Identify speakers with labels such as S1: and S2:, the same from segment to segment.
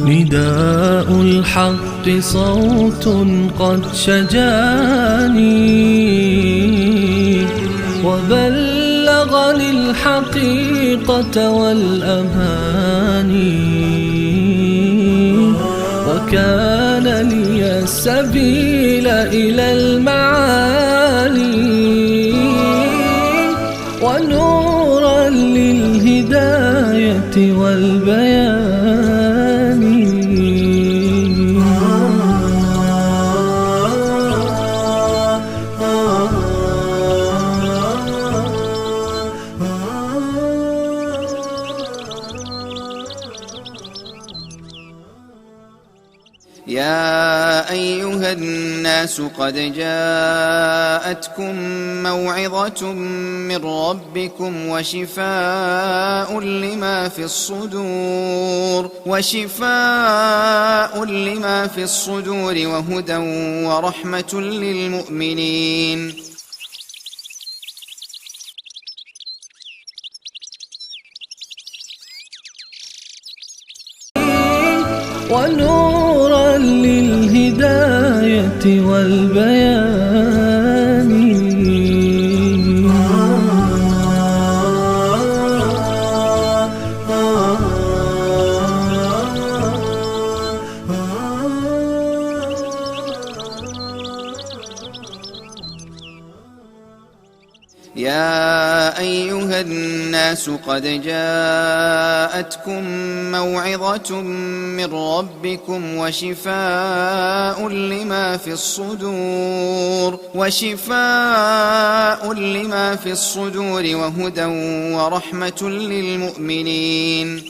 S1: نداء الحق صوت قد شجاني وبلغني الحقيقة والأماني وكان لي السبيل إلى المعالي ونورا للهداية والبيان.
S2: يا أيها الناس قد جاءتكم موعظة من ربكم وشفاء لما في الصدور وهدى ورحمة للمؤمنين.
S1: ونورا للهداية والبيان.
S2: يا أيها الناس قد جاءتكم موعظة من ربكم وشفاء لما في الصدور وهدى ورحمة للمؤمنين.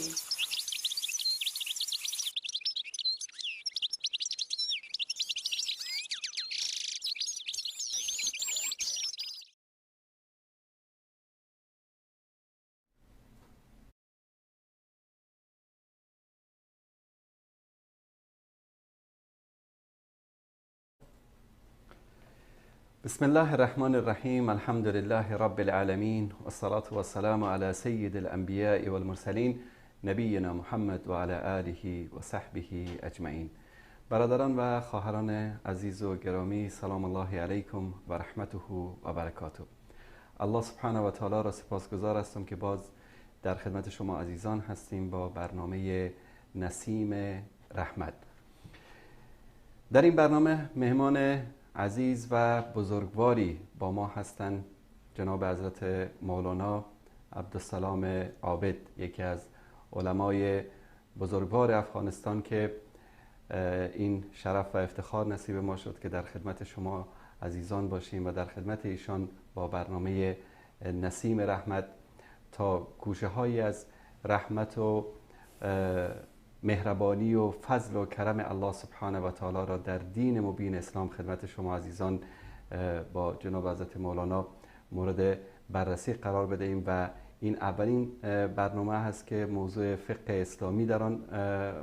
S3: بسم الله الرحمن الرحیم. الحمد لله رب العالمین والصلاة والسلام على سید الانبیاء والمرسلین نبینا محمد و علی آله و صحبه اجمعین. برادران و خواهران عزیز و گرامی، سلام الله علیکم و رحمته و برکاته. الله سبحانه و تعالی را سپاسگزار هستم که باز در خدمت شما عزیزان هستیم با برنامه نسیم رحمت. در این برنامه مهمان عزیز و بزرگواری با ما هستند، جناب حضرت مولانا عبدالسلام عابد، یکی از علمای بزرگوار افغانستان که این شرف و افتخار نصیب ما شد که در خدمت شما عزیزان باشیم و در خدمت ایشان با برنامه نسیم رحمت تا گوشه هایی از رحمت و مهربانی و فضل و کرم الله سبحانه و تعالی را در دین مبین اسلام خدمت شما عزیزان با جناب حضرت مولانا مورد بررسی قرار بدهیم. و این اولین برنامه هست که موضوع فقه اسلامی در آن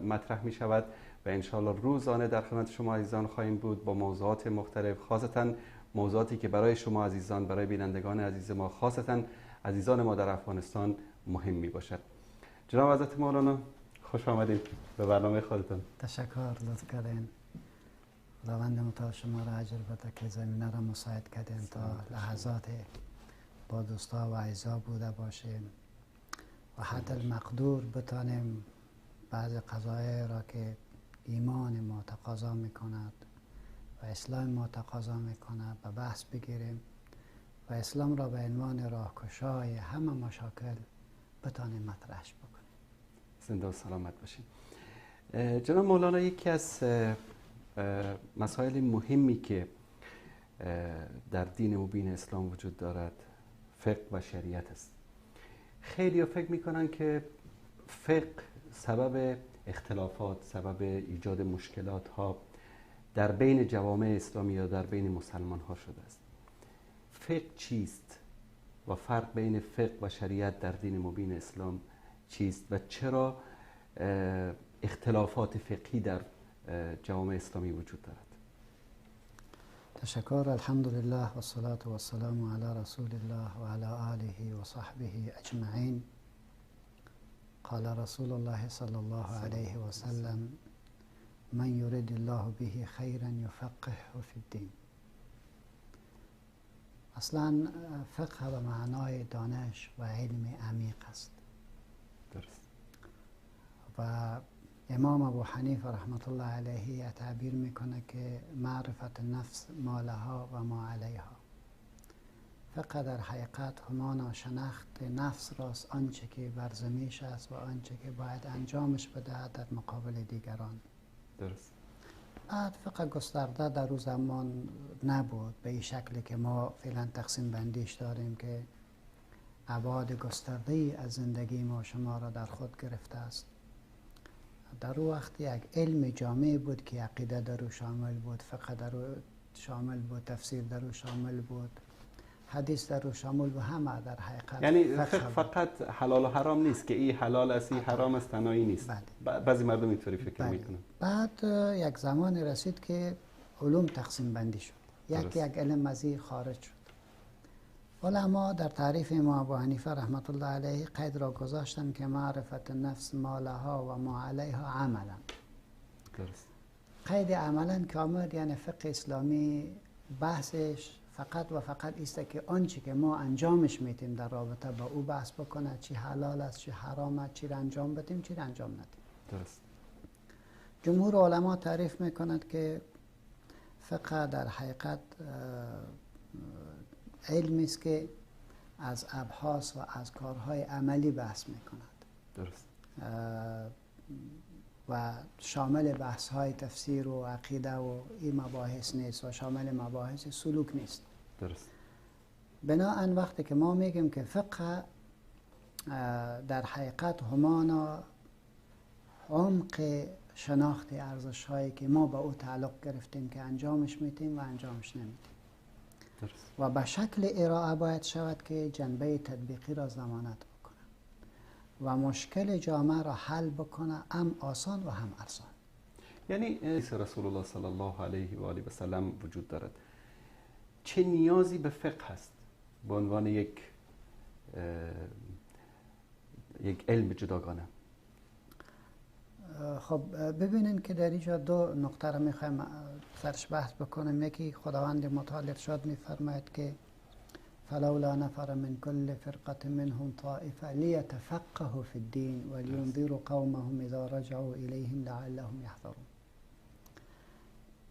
S3: مطرح می شود و انشاءالله روزانه در خدمت شما عزیزان خواهیم بود با موضوعات مختلف، خاصتا موضوعاتی که برای شما عزیزان، برای بینندگان عزیز ما، خاصتا عزیزان ما در افغانستان مهم می باشد. جناب حضرت مولانا خوش آمدید به برنامه خودتون.
S4: تشکر، لطف کردین. خداوند متعال شما را اجر بده که زمینه را مساعد کردین تا لحظات با دوستا و عزیزا بوده باشیم و حتی المقدور بتانیم بعض قضایای را که ایمان ما تقاضا میکند و اسلام ما تقاضا میکند به بحث بگیریم و اسلام را به عنوان راهگشای همه مشاکل بتانیم مطرحش بکنیم.
S3: زنده و سلامت باشین. جناب مولانا، یکی از مسائل مهمی که در دین مبین اسلام وجود دارد فقه و شریعت است. خیلی ها فکر میکنن که فقه سبب اختلافات، سبب ایجاد مشکلات ها در بین جوامع اسلامی یا در بین مسلمان ها شده است. فقه چیست و فرق بین فقه و شریعت در دین مبین اسلام چیست و چرا اختلافات فقهی در جوامع اسلامی وجود دارد؟
S4: تشکر. الحمدلله و الصلاة و السلام علی رسول الله و علی آله و صحبه اجمعین. قال رسول الله صلی الله علیه و سلم من یرید الله به خیرا یفقهه فی الدین. اصلا فقه به معنای دانش و علم عمیق است.
S3: درست.
S4: و امام ابو حنیفه رحمت الله علیه تعبیر میکنه که معرفت نفس ما لها و ما علیها. فقه در حقیقت همانا شناخت نفس راست، آنچه که بر زمیش است و آنچه که باید انجامش بدهد در مقابل دیگران.
S3: درست.
S4: بعد فقه گسترده در او زمان نبود به این شکلی که ما فعلا تقسیم بندیش داریم که ابعاد گسترده از زندگی ما شما را در خود گرفته است. در او وقت یک علم جامع بود که عقیده در او شامل بود، فقه در او شامل بود، تفسیر در او شامل بود، حدیث در او شامل بود، همه در حقیقت.
S3: یعنی فقه فقط حلال و حرام نیست که این حلال است این حرام است، تنهایی نیست.
S4: بله.
S3: بعضی مردم اینطوری فکر
S4: بله.
S3: میکنن.
S4: بعد یک زمان رسید که علوم تقسیم بندی شد، یک علم از این خارج شد. علما در تعریف امام ابو حنیفه رحمت الله علیه قید را گذاشتن که معرفت نفس ما لها و ما علیها عملا.
S3: درست.
S4: قید عملا که آمد، یعنی فقه اسلامی بحثش فقط و فقط ایست که آنچه که ما انجامش میتیم در رابطه با او بحث بکنه، چی حلال است چی حرام است، چی را انجام بدیم چی را انجام ندیم.
S3: درست.
S4: جمهور علما تعریف میکند که فقه در حقیقت علمی است که از ابحاث و از کارهای عملی بحث میکند.
S3: درست.
S4: و شامل بحث های تفسیر و عقیده و این مباحث نیست و شامل مباحث سلوک نیست.
S3: درست.
S4: بناهن وقتی که ما میگیم که فقه در حقیقت همانا عمق شناخت ارزش هایی که ما با او تعلق گرفتیم که انجامش میتیم و انجامش نمیتیم.
S3: درست.
S4: و به شکل ارائه باید شود که جنبه تطبیقی را ضمانت بکنه و مشکل جامعه را حل بکنه، هم آسان و هم ارزان.
S3: یعنی رسول الله صلی الله علیه و آله و سلم وجود دارد. چه نیازی به فقه هست به عنوان یک علم جداگانه؟
S4: خب ببینین که در اینجا دو نقطه را میخوایم سرش بحث بکنیم. یکی خداوند متعال ارشاد میفرماید که فلولا نفر من كل فرقة منهم طائفة ليتفقهوا في الدين ولينذروا قومهم اذا رجعوا الیهم لعلهم یحذرون.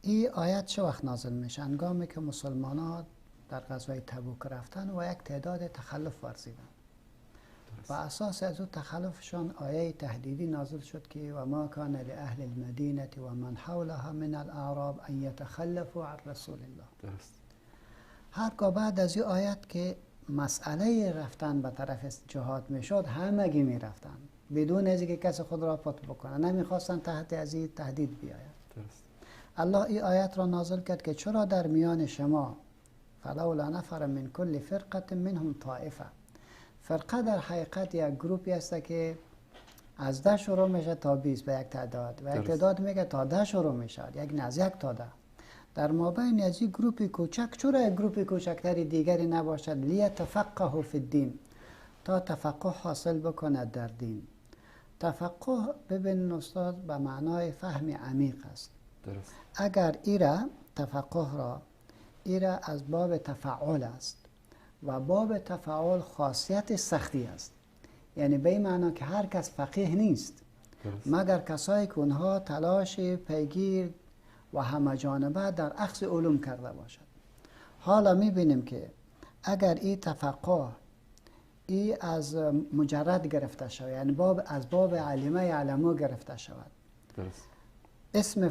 S4: این آیت چه وقت نازل میشه؟ هنگامی که مسلمانان در غزوه تبوک رفتن و یک تعداد تخلف ورزیدن و اساس از او تخلفشان آیه تهدیدی نازل شد که و ما کان لأهل المدینة و من حولها من الاعراب ان یتخلفوا عن رسول الله.
S3: درست.
S4: هرگاه بعد از این آیت که مسئله رفتن به طرف جهاد میشد، همگی میرفتن بدون از اینکه کسی خود را پات بکنه، نمیخواستن تحت از این تهدید بیاید.
S3: درست.
S4: الله این آیت را نازل کرد که چرا در میان شما فلولا نفر من کل فرقة منهم طائفه. فرقه در حقیقت یک گروپی است که از 10 شروع میشه تا 20 به یک تعداد و یک تعداد میگه تا 10 شروع میشه، یک نه از 1 تا 10. در مابین از این گروپ کوچک چرا یک گروپ کوچکتر دیگری نباشد؟ لیتفقهوا فی الدین، تا تفقه حاصل بکند در دین. تفقه ببین استاد به معنای فهم عمیق است.
S3: درست.
S4: اگر ایره تفقه را ایره از باب تفعل است و باب تفعل خاصیت سختی است، یعنی به این معنا که هر کس فقیه نیست.
S3: درست.
S4: مگر کسایی که اونها تلاش پیگیر و همه جانبه در اخذ علوم کرده باشد. حالا میبینیم که اگر این تفقه ای از مجرد گرفته شود، یعنی باب از باب علمه علمو گرفته شود،
S3: درست.
S4: اسم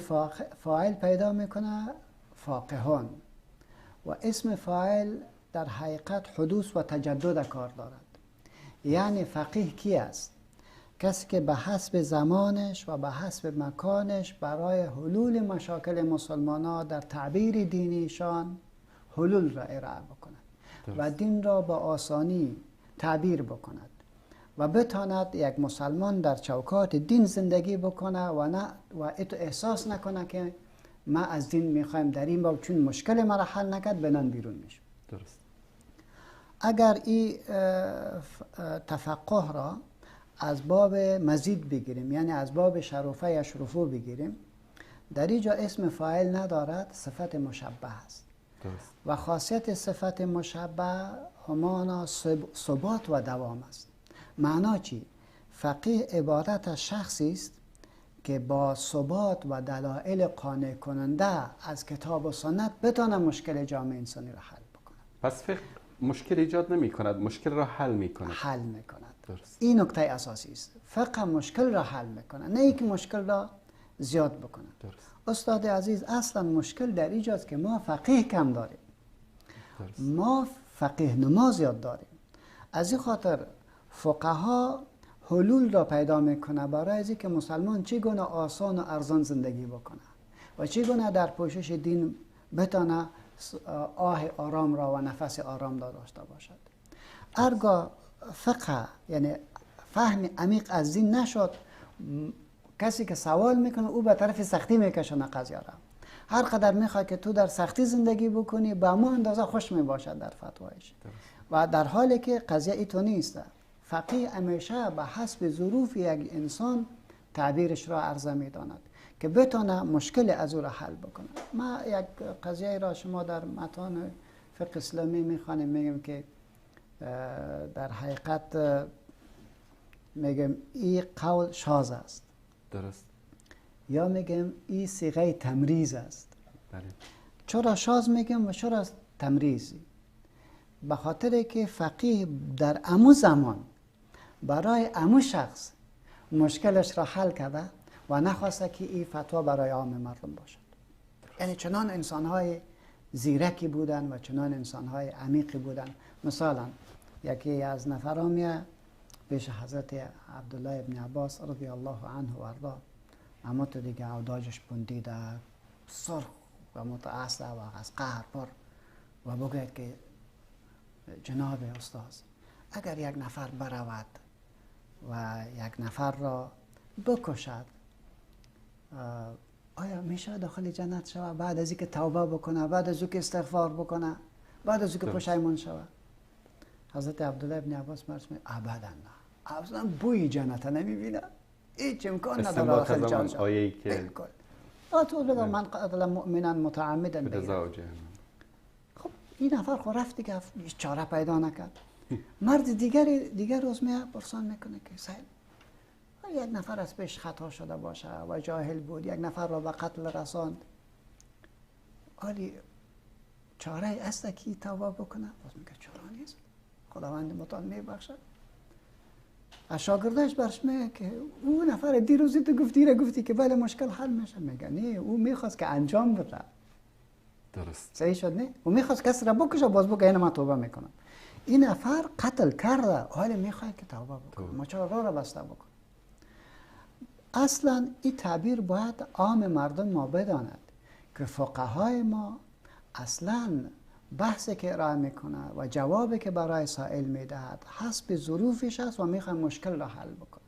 S4: فاعل پیدا میکنه فاقهان، و اسم فاعل در حقیقت حدوث و تجدد کار دارد. یعنی فقیه کی است؟ کسی که به حسب زمانش و به حسب مکانش برای حلول مشاکل مسلمان ها در تعبیر دینیشان حلول را ارائه بکند و دین را با آسانی تعبیر بکند و بتاند یک مسلمان در چوکات دین زندگی بکنه و نه و احساس نکنه که ما از دین میخوایم در این باب، چون مشکل ما را حل نکرد بنان بیرون میشه.
S3: درست.
S4: اگر این تفقه را از باب مزید بگیریم، یعنی از باب شرفه یا شرفو بگیریم، در اینجا اسم فاعل ندارد، صفت مشبه است.
S3: درست.
S4: و خاصیت صفت مشبه همانا ثبات و دوام است. معنا چی؟ فقیه عبارت از شخصی است که با ثبات و دلایل قانع کننده از کتاب و سنت بتانه مشکل جامعه انسانی را حل بکند.
S3: پس فقه مشکل ایجاد نمی کند، مشکل را حل می کند.
S4: حل می کند.
S3: درست.
S4: این نکته اساسی است. فقه مشکل را حل میکنه، نه اینکه مشکل را زیاد بکنه.
S3: درست.
S4: استاد عزیز، اصلا مشکل در اینجاست که ما فقیه کم داریم.
S3: درست.
S4: ما فقیه نما زیاد داریم. از این خاطر فقها حلول را پیدا میکنه برای از اینکه مسلمان چگونه آسان و ارزان زندگی بکنه و چگونه در پوشش دین بتانه آه آرام را و نفس آرام را داشته باشد. ارگاه فقه یعنی فهم عمیق از دین نشد، کسی که سوال میکنه او به طرف سختی میکشونه قضیه را. هر قدر میخواد که تو در سختی زندگی بکنی به ما اندازه خوش میباشد در فتوایش، و در حالی که قضیه ایتو نیست. فقیه همیشه به حسب ظروف یک انسان تعبیرش را عرضه میداند که بتانه مشکل از او را حل بکنه. ما یک قضیه را شما در متن فقه اسلامی میخوانیم، میگیم که در حقیقت میگم این قول شاذ است.
S3: درست.
S4: یا میگم این صیغه تمریز است.
S3: بله.
S4: چرا شاذ میگم و چرا تمریزی؟ به خاطر که فقیه در امو زمان برای امو شخص مشکلش را حل کرده و نخواسته که این فتوا برای عام مردم باشد. یعنی چنان انسانهای زیرکی بودن و چنان انسانهای عمیقی بودن. مثلا یکی از نفران میه پیش حضرت عبدالله ابن عباس رضی الله عنه و ارضا، اما تو دیگه اوداجش بندیده سرخ و متعصب و از قهر پر، و بگوید که جناب استاد، اگر یک نفر برود و یک نفر را بکشد، آیا میشه داخل جنت شود بعد از اینکه توبه بکنه، بعد از اینکه استغفار بکنه، بعد از اینکه پشیمان شود؟ حضرت عبدالله ابن عباس مرس می ابدا نه، اصلا بوی جنت نمیبینه، هیچ امکان نداره داخل جنت.
S3: آیه‌ای که
S4: بالکل تو من قتل مؤمنا متعمدا
S3: به.
S4: خب این نفر خب رفت دیگه، چاره پیدا نکرد. مرد دیگر روز میاد پرسان میکنه که سهل، یک نفر از پیش خطا شده باشه و جاهل بود، یک نفر را به قتل رساند، ولی چاره است که توبه بکنه؟ باز میگه چرا نیست، خداوند متعال میبخشد. از شاگردش برش میگه که او نفر دیروزی تو گفتی را گفتی که بله مشکل حل میشه، میگه نه، او میخواست که انجام بده.
S3: درست.
S4: صحیح شد نه؟ او میخواست کس را بکشه، باز بگه اینو من توبه میکنم. این نفر قتل کرده، حالا میخواد که توبه بکنه، ما چرا راه را بسته بکنه؟ اصلا این تعبیر باید عام مردم ما بداند که فقهای ما اصلا بحثی که ارائه میکنه و جوابی که برای سائل میدهد حسب ظروفش است و میخواد مشکل را حل بکنه.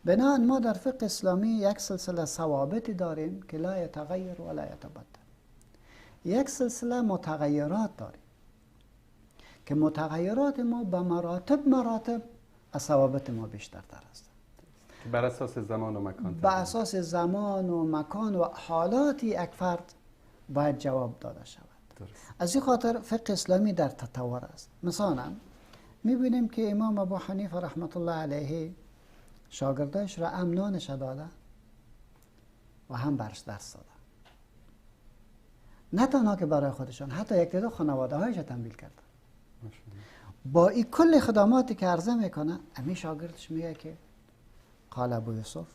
S4: بنابراین ما در فقه اسلامی یک سلسله ثوابتی داریم که لا یتغیر و لا یتبدل. یک سلسله متغیرات داریم که متغیرات ما به مراتب مراتب از ثوابت ما بیشتر تر است.
S3: بر اساس زمان و مکان،
S4: بر اساس زمان و مکان و حالات یک فرد باید جواب داده شود.
S3: درست.
S4: از این خاطر فقه اسلامی در تطور است. مثلا میبینیم که امام ابو حنیفه رحمت الله علیه شاگردش را هم نانش داده و هم برش درس داده. نه تنها که برای خودشان، حتی یک تعداد خانواده هایش تنبیه کرده. با این کل خدماتی که عرضه میکنه، امی شاگردش میگه که قال ابو یوسف،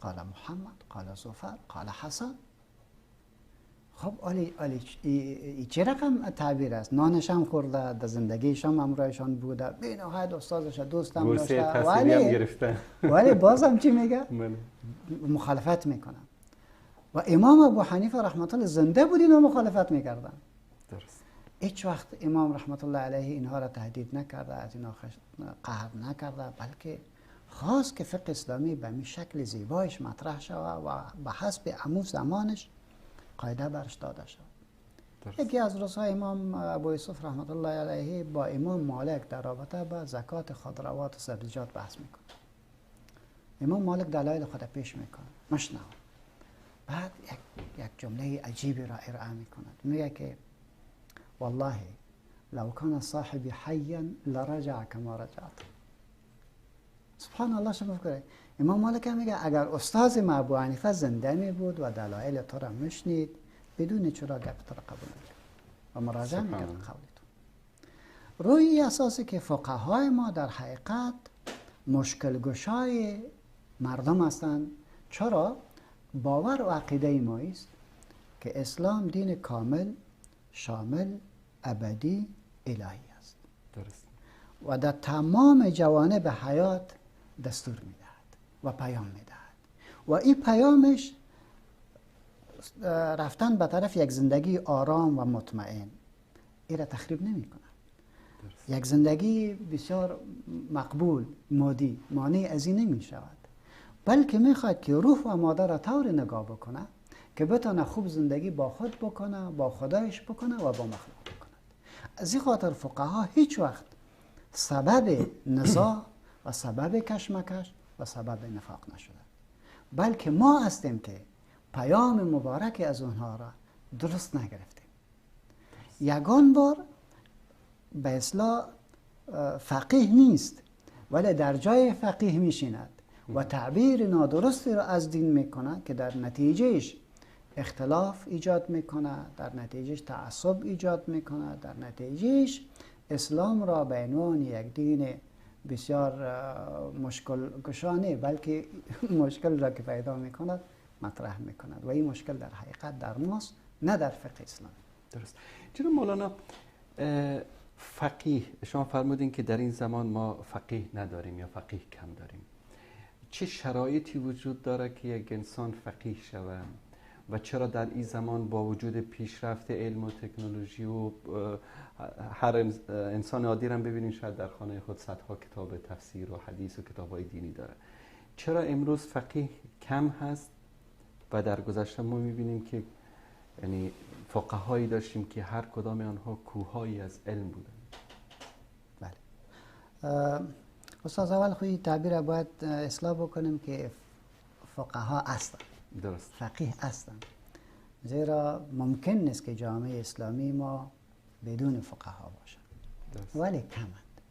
S4: قال محمد، قال زفر، قال حسن. خب آلی چه رقم تعبیر است؟ نانش هم خورده، در زندگیش هم همراهشان بوده، بی نهایت استادش دوستم داشته، ولی بازم چی میگه؟ مخالفت میکنن. و امام ابو حنیفه رحمت الله زنده بود اینا مخالفت میکردن.
S3: درست.
S4: هیچ وقت امام رحمت الله علیه اینها را تهدید نکرده، از اینها قهر نکرده، بلکه خواست که فقه اسلامی به می شکل زیبایش مطرح شود و به حسب عمو زمانش قاعده برش داده شد. یکی از روزهای امام ابو یوسف رحمت الله علیه با امام مالک در رابطه با زکات خضروات و سبزیجات بحث میکنه. امام مالک دلایل خود پیش میکنه، مشنو. بعد یک جمله عجیبی را ارائه میکند، میگه که والله لو كان صاحبي حيا لرجع كما رجعت. سبحان الله. شما فکر امام مالک میگه اگر استاد ما ابو حنیفه زنده می بود و دلایل تو را میشنید، بدون چرا گپ تو را قبول نمیکرد و مراجعه میکرد قول تو. روی اساسی که فقهای ما در حقیقت مشکل گشای مردم هستند. چرا؟ باور و عقیده ما است که اسلام دین کامل، شامل، ابدی، الهی است.
S3: درست.
S4: و در تمام جوانب حیات دستور میدهد و پیام میدهد و این پیامش رفتن به طرف یک زندگی آرام و مطمئن این را تخریب نمی کند. یک زندگی بسیار مقبول مادی مانع از این نمی شود، بلکه میخواد که روح و ماده را طور نگاه بکنه که بتانه خوب زندگی با خود بکنه، با خدایش بکنه و با مخلوق بکنه. از این خاطر فقها هیچ وقت سبب نزاع و سبب کشمکش و سبب نفاق نشده، بلکه ما هستیم که پیام مبارک از اونها را درست نگرفتیم. یگان بار به اصلاح فقیه نیست، ولی در جای فقیه میشیند و تعبیر نادرستی را از دین میکنه که در نتیجهش اختلاف ایجاد میکنه، در نتیجهش تعصب ایجاد میکنه، در نتیجهش اسلام را به عنوان یک دین بسیار مشکل گشانه، بلکه مشکل را که پیدا میکند مطرح میکند و این مشکل در حقیقت در ماست، نه در فقه اسلامی.
S3: درست. جناب مولانا، فقیه شما فرمودین که در این زمان ما فقیه نداریم یا فقیه کم داریم. چه شرایطی وجود داره که یک انسان فقیه شود و چرا در این زمان با وجود پیشرفت علم و تکنولوژی و هر انسان عادی را ببینیم شاید در خانه خود صدها کتاب تفسیر و حدیث و کتاب‌های دینی داره، چرا امروز فقیه کم هست و در گذشته ما میبینیم که یعنی فقهایی داشتیم که هر کدام آنها کوههایی از علم بودن؟
S4: بله استاد، اول خود تعبیر باید اصلاح بکنیم که فقها هستند.
S3: درست.
S4: فقیه هستند، زیرا ممکن نیست که جامعه اسلامی ما بدون فقها باشد، ولی کمند.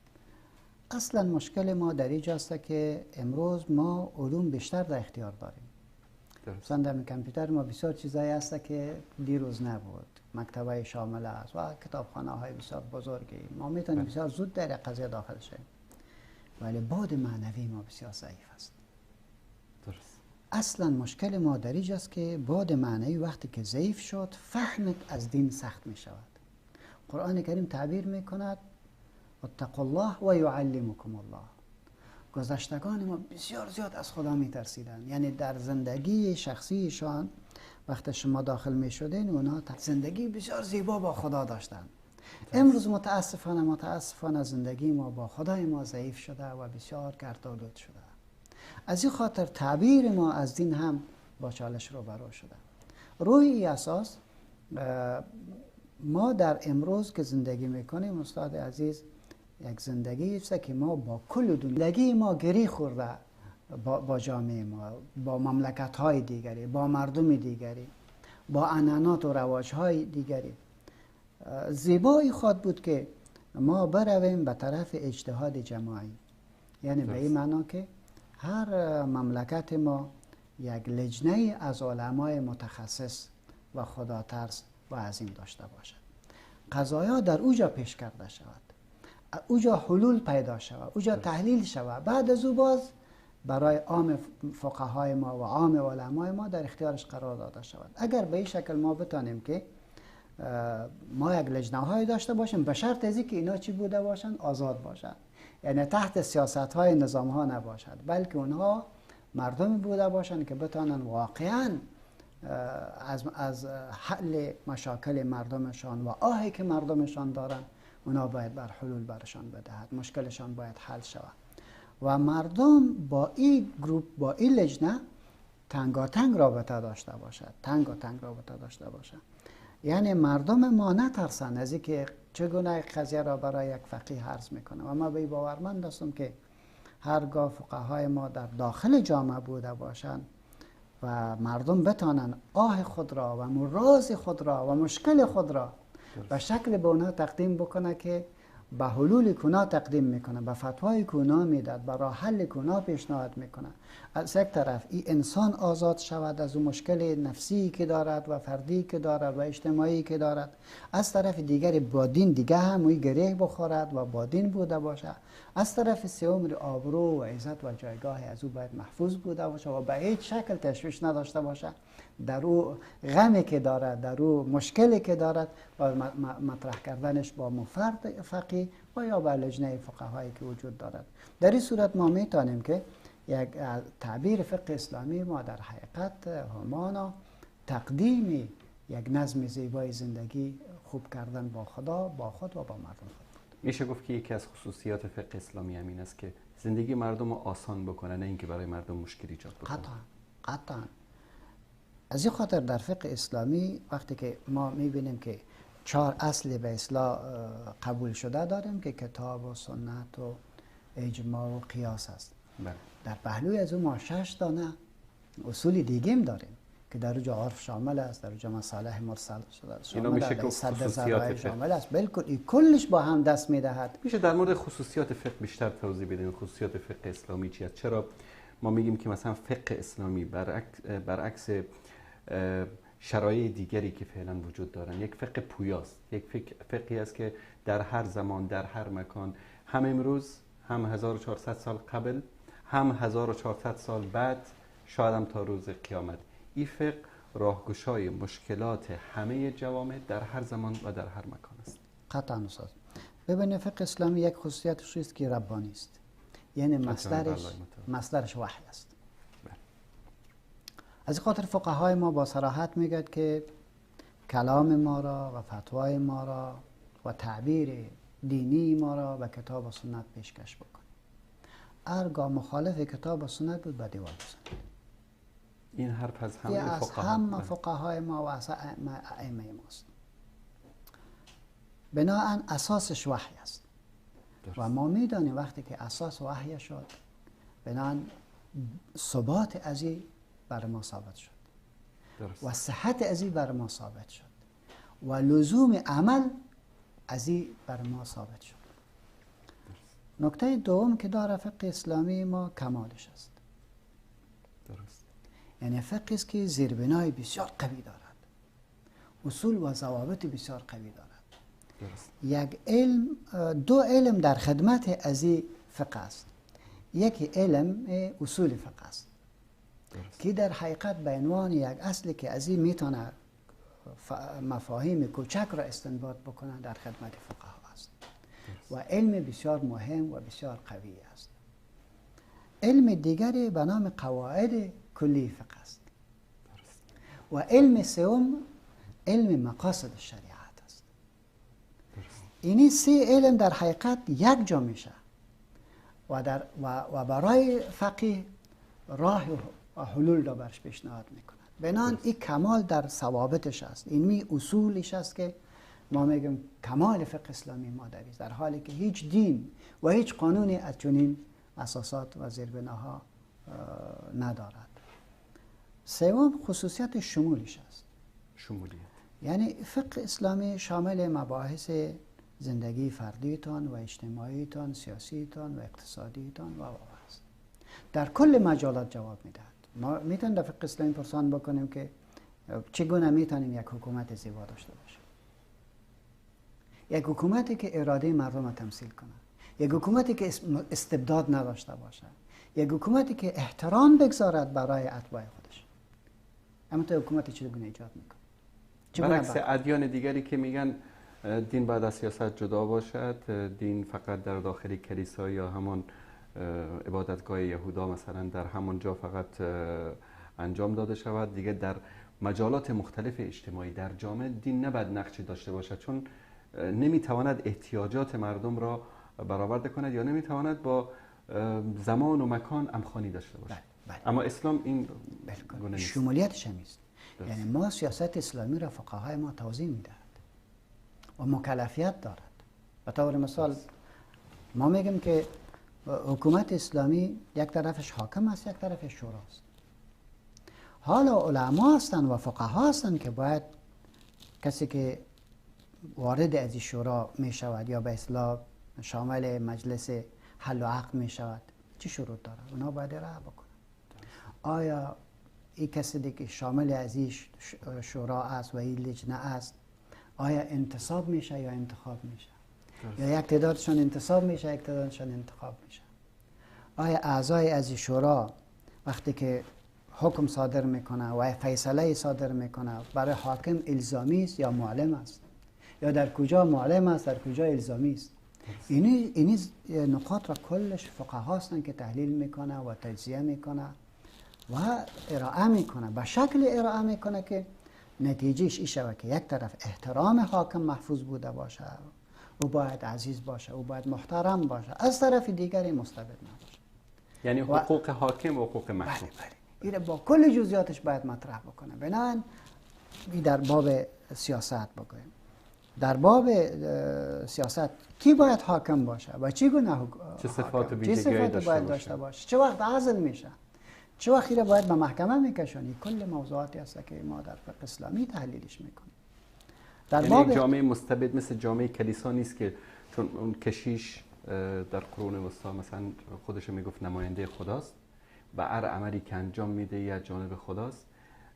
S4: اصلا مشکل ما در اینجاست که امروز ما علوم بیشتر در اختیار داریم. مثلا در کامپیوتر ما بسیار چیزایی هست که دیروز نبود، مکتبه شامل است و کتابخانه های بسیار بزرگی، ما میتونیم بسیار زود در قضیه داخل شیم، ولی بعد معنوی ما بسیار ضعیف است.
S3: درست.
S4: اصلا مشکل ما در اینجاست که بعد معنوی وقتی که ضعیف شد، فهمت از دین سخت می شود. قرآن کریم تعبیر می کند اتقوا الله و یعلمکم الله. گذشتگان ما بسیار زیاد از خدا می ترسیدن، یعنی در زندگی شخصیشان وقتی شما داخل می شدین اونها زندگی بسیار زیبا با خدا داشتن. امروز متاسفانه زندگی ما با خدای ما ضعیف شده و بسیار گردآلود شده. از این خاطر تعبیر ما از دین هم با چالش روبرو شده. روی این اساس ما در امروز که زندگی میکنیم استاد عزیز، یک زندگی است که ما با کل زندگی ما گری خورده با جامعه ما، با مملکت های دیگری، با مردم دیگری، با عنعنات و رواج های دیگری. زیبایی خواد بود که ما برویم به طرف اجتهاد جماعی، یعنی به این معنا که هر مملکت ما یک لجنه از علمای متخصص و خداترس و عظیم داشته باشد، قضایا در اوجا پیش کرده شود، اوجا حلول پیدا شود، اوجا تحلیل شود، بعد از او باز برای عام فقهای ما و عام علمای ما در اختیارش قرار داده شود. اگر به این شکل ما بتانیم که ما یک لجنه های داشته باشیم، به شرط از اینکه اینا چی بوده باشند؟ آزاد باشند، یعنی تحت سیاست های نظام ها نباشد، بلکه اونها مردمی بوده باشند که بتانن واقعا از حل مشاکل مردمشان و آهی که مردمشان دارن اونا باید بر حلول برشان بدهد، مشکلشان باید حل شود و مردم با این گروپ، با این لجنه تنگاتنگ رابطه داشته باشد، تنگاتنگ رابطه داشته باشد. یعنی مردم ما نترسند از اینکه چگونه قضیه را برای یک فقیه عرض میکنه. و ما به این باورمند هستم که هرگاه فقهای ما در داخل جامعه بوده باشند و مردم بتانند آه خود را و مراز خود را و مشکل خود را به شکل به اونها تقدیم بکنه که به حلول کنا تقدیم میکنه، به فتوای کنا میداد، به راه حل کنا پیشنهاد میکنه. از یک طرف این انسان آزاد شود از اون مشکل نفسی که دارد و فردی که دارد و اجتماعی که دارد، از طرف دیگر با دین دیگه هم اوی گره بخورد و با دین بوده باشه، از طرف سوم آبرو و عزت و جایگاه از او باید محفوظ بوده باشه و به هیچ شکل تشویش نداشته باشه در او غمی که دارد، در او مشکلی که دارد، و مطرح کردنش با مفرد فقیه و یا با لجنه فقهایی که وجود دارد. در این صورت ما میتونیم که یک تعبیر فقه اسلامی ما در حقیقت همانا تقدیم یک نظم زیبای زندگی خوب کردن با خدا، با خود و با مردم خود بود.
S3: میشه گفت که یکی از خصوصیات فقه اسلامی همین است که زندگی مردم رو آسان بکنه، نه اینکه برای مردم مشکل ایجاد بکنه.
S4: قطعا قطعا. از این خاطر در فقه اسلامی وقتی که ما میبینیم که 4 اصل به اصلاح قبول شده داریم که کتاب و سنت و اجماع و قیاس است. بله. در پهلوی از اون ما 6 دانه اصول دیگه هم داریم که در اوجا عرف شامل است، در اوجا مصالح مرسل شامل است، خصوصیات شامل است. بالکل این کلش با هم دست میدهد.
S3: میشه در مورد خصوصیات فقه بیشتر توضیح بدین؟ خصوصیات فقه اسلامی چی است؟ چرا ما میگیم که مثلا فقه اسلامی برعکس شرایع دیگری که فعلا وجود دارن یک فقه پویاست، یک فقهی است که در هر زمان، در هر مکان، هم امروز، هم 1400 سال قبل، هم 1400 سال بعد، شاید هم تا روز قیامت، این فقه راهگشای مشکلات همه جوامع در هر زمان و در هر مکان است.
S4: قطعا استاد. ببینید فقه اسلامی یک خصوصیتش است که ربانی است، یعنی مصدرش وحی است. از خاطر فقهای ما با صراحت میگد که کلام ما را و فتوای ما را و تعبیر دینی ما را به کتاب و سنت پیشکش بکن. هرگاه مخالف کتاب و سنت بود به دیوار بزنید.
S3: این حرف از همه
S4: فقهای ما و از ائمه ماست. بناهن اساسش وحی است. درست. و ما میدانیم وقتی که اساس وحی شد، بناهن ثبات از این بر ما ثابت شد. درست. و صحت از این بر ما ثابت شد و لزوم عمل از این بر ما ثابت شد. درست. نکته دوم که داره فقه اسلامی ما کمالش است. درست. یعنی فقه است که زیربنای بسیار قوی دارد، اصول و ضوابط بسیار قوی دارد. درست. یک علم، دو علم در خدمت از این فقه است. یکی علم اصول فقه است. درست. که در حقیقت به عنوان یک اصلی که از این میتونه مفاهیم کوچک را استنباط بکنه در خدمت فقها است. درست. و علم بسیار مهم و بسیار قوی است. علم دیگری به نام قواعد کلی فقه است. درست. و علم سوم علم مقاصد شریعت است. درست. اینی سه علم در حقیقت یک جا میشه و و برای فقیه راه و حلول را برش پیشنهاد میکند. بنابراین این کمال در ثوابتش است، این می اصولش است که ما میگیم کمال فقه اسلامی ما در است، در حالی که هیچ دین و هیچ قانونی از چنین اساسات و زیربناها ندارد. سوم خصوصیت شمولش است.
S3: شمولیت
S4: یعنی فقه اسلامی شامل مباحث زندگی فردیتان و اجتماعیتان، سیاسیتان و اقتصادیتان و است. در کل مجالات جواب میدهد. ما میتونیم در فقه اسلامی پرسان بکنیم که چگونه میتونیم یک حکومت زیبا داشته باشیم، یک حکومتی که اراده مردم را تمثیل کنه، یک حکومتی که استبداد نداشته باشه، یک حکومتی که احترام بگذارد برای اتباع خودش. اما تو حکومتی چگونه ایجاد میکنه؟
S3: برعکس ادیان دیگری که میگن دین بعد از سیاست جدا باشد، دین فقط در داخل کلیسا یا همان عبادتگاه یهودا مثلا در همان جا فقط انجام داده شود، دیگه در مجالات مختلف اجتماعی در جامعه دین نباید نقشی داشته باشد، چون نمیتواند احتیاجات مردم را برآورده کند یا نمیتواند با زمان و مکان همخوانی داشته باشد. بله. اما اسلام این گونه نیست،
S4: شمولیتش هم نیست. یعنی ما سیاست اسلامی را فقهای ما توضیح میدهد و مکلفیت دارد. به طور مثال ما میگیم که حکومت اسلامی یک طرفش حاکم است، یک طرفش شوراست. حالا علما هستند و فقها هستند که باید کسی که وارد از این شورا می شود یا به اصطلاح شامل مجلس حل و عقد می شود چه شروط داره، اونا باید ارائه بکنن. آیا این کسی که شامل از این شورا است و این لجنه است، آیا انتصاب میشه یا انتخاب میشه؟ یا یک تعدادشان انتصاب میشه، یک تعدادشان انتخاب میشه؟ آیا اعضای از این شورا وقتی که حکم صادر میکنه و فیصله صادر میکنه برای حاکم الزامی است یا معلم است؟ یا در کجا معلم است، در کجا الزامی است؟ اینی نقاط را کلش فقها هستند که تحلیل میکنه و تجزیه میکنه و ارائه میکنه، به شکل ارائه میکنه که نتیجهش این شود که یک طرف احترام حاکم محفوظ بوده باشه، او باید عزیز باشه، او باید محترم باشه، از طرف دیگری مستبد نباشه.
S3: یعنی حقوق حاکم و حقوق محکوم.
S4: بله بله. این با کل جزئیاتش باید مطرح بکنه. بنابراین این در باب سیاست بگوییم. در باب سیاست کی باید حاکم باشه و چی گونه
S3: چه صفات و ویژگی‌هایی
S4: باید داشته باشه، چه وقت عزل میشه، چه وقتی را باید به محکمه میکشونی، کل موضوعاتی هست که ما در فقه اسلامی تحلیلش میکنیم.
S3: در یعنی باب جامعه مستبد مثل جامعه کلیسا نیست که چون اون کشیش در قرون وسطا مثلا خودش میگفت نماینده خداست و هر عملی که انجام میده یا جانب خداست،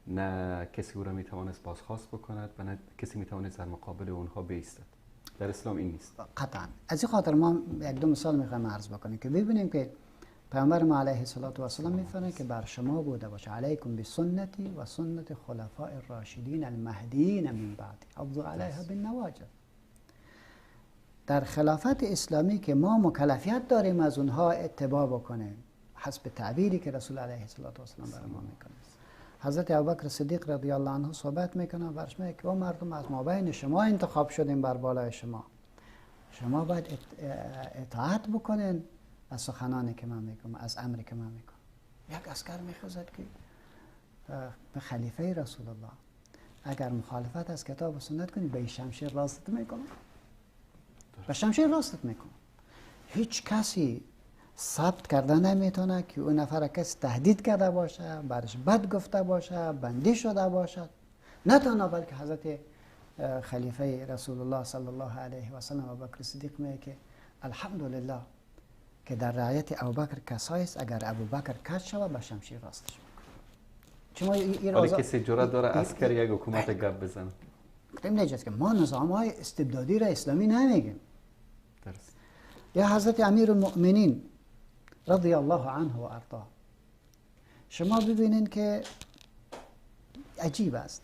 S3: نه کسی او را میتوانست بازخواست بکند و نه کسی میتوانست در مقابل اونها بایستد. در اسلام این نیست
S4: قطعا. از این خاطر ما یک دو مثال میخوایم عرض بکنیم که ببینیم که پیامبر ما علیه الصلاة والسلام میفرماید که بر شما بوده باشه، علیکم بسنتی و سنت خلفاء الراشدین المهدیین من بعدی عضوا علیها بالنواجذ. در خلافت اسلامی که ما مکلفیت داریم از اونها اتباع بکنیم حسب تعبیری که رسول علیه الصلاة والسلام برای ما میکنه. حضرت ابوبکر صدیق رضی الله عنه صحبت میکنه، برش میگه که مردم از مابین شما انتخاب شدیم بر بالای شما، شما باید اطاعت بکنین از سخنانی که من میگم، از امری که من میگم. یک عسکر میخوزد که به خلیفه رسول الله اگر مخالفت از کتاب و سنت کنی به شمشیر راستت میکنم، به شمشیر راستت میکنم. هیچ کسی ثبت کرده نمیتونه که اون نفر کسی تهدید کرده باشه، برش بد گفته باشه، بندی شده باشد. نه تنها بلکه حضرت خلیفه رسول الله صلی الله علیه و سلم ابوبکر صدیق میگه که الحمدلله که در رعایت ابوبکر کسایی است اگر ابوبکر کج شود به شمشیر راستش میکنه.
S3: ولی کسی جرأت داره عسکر یک حکومت گپ بزنه؟
S4: گفتیم نجست که ما نظام های استبدادی را اسلامی نمیگیم. درست. یا حضرت امیر المؤمنین رضی الله عنه و ارضاه، شما ببینین که عجیب است.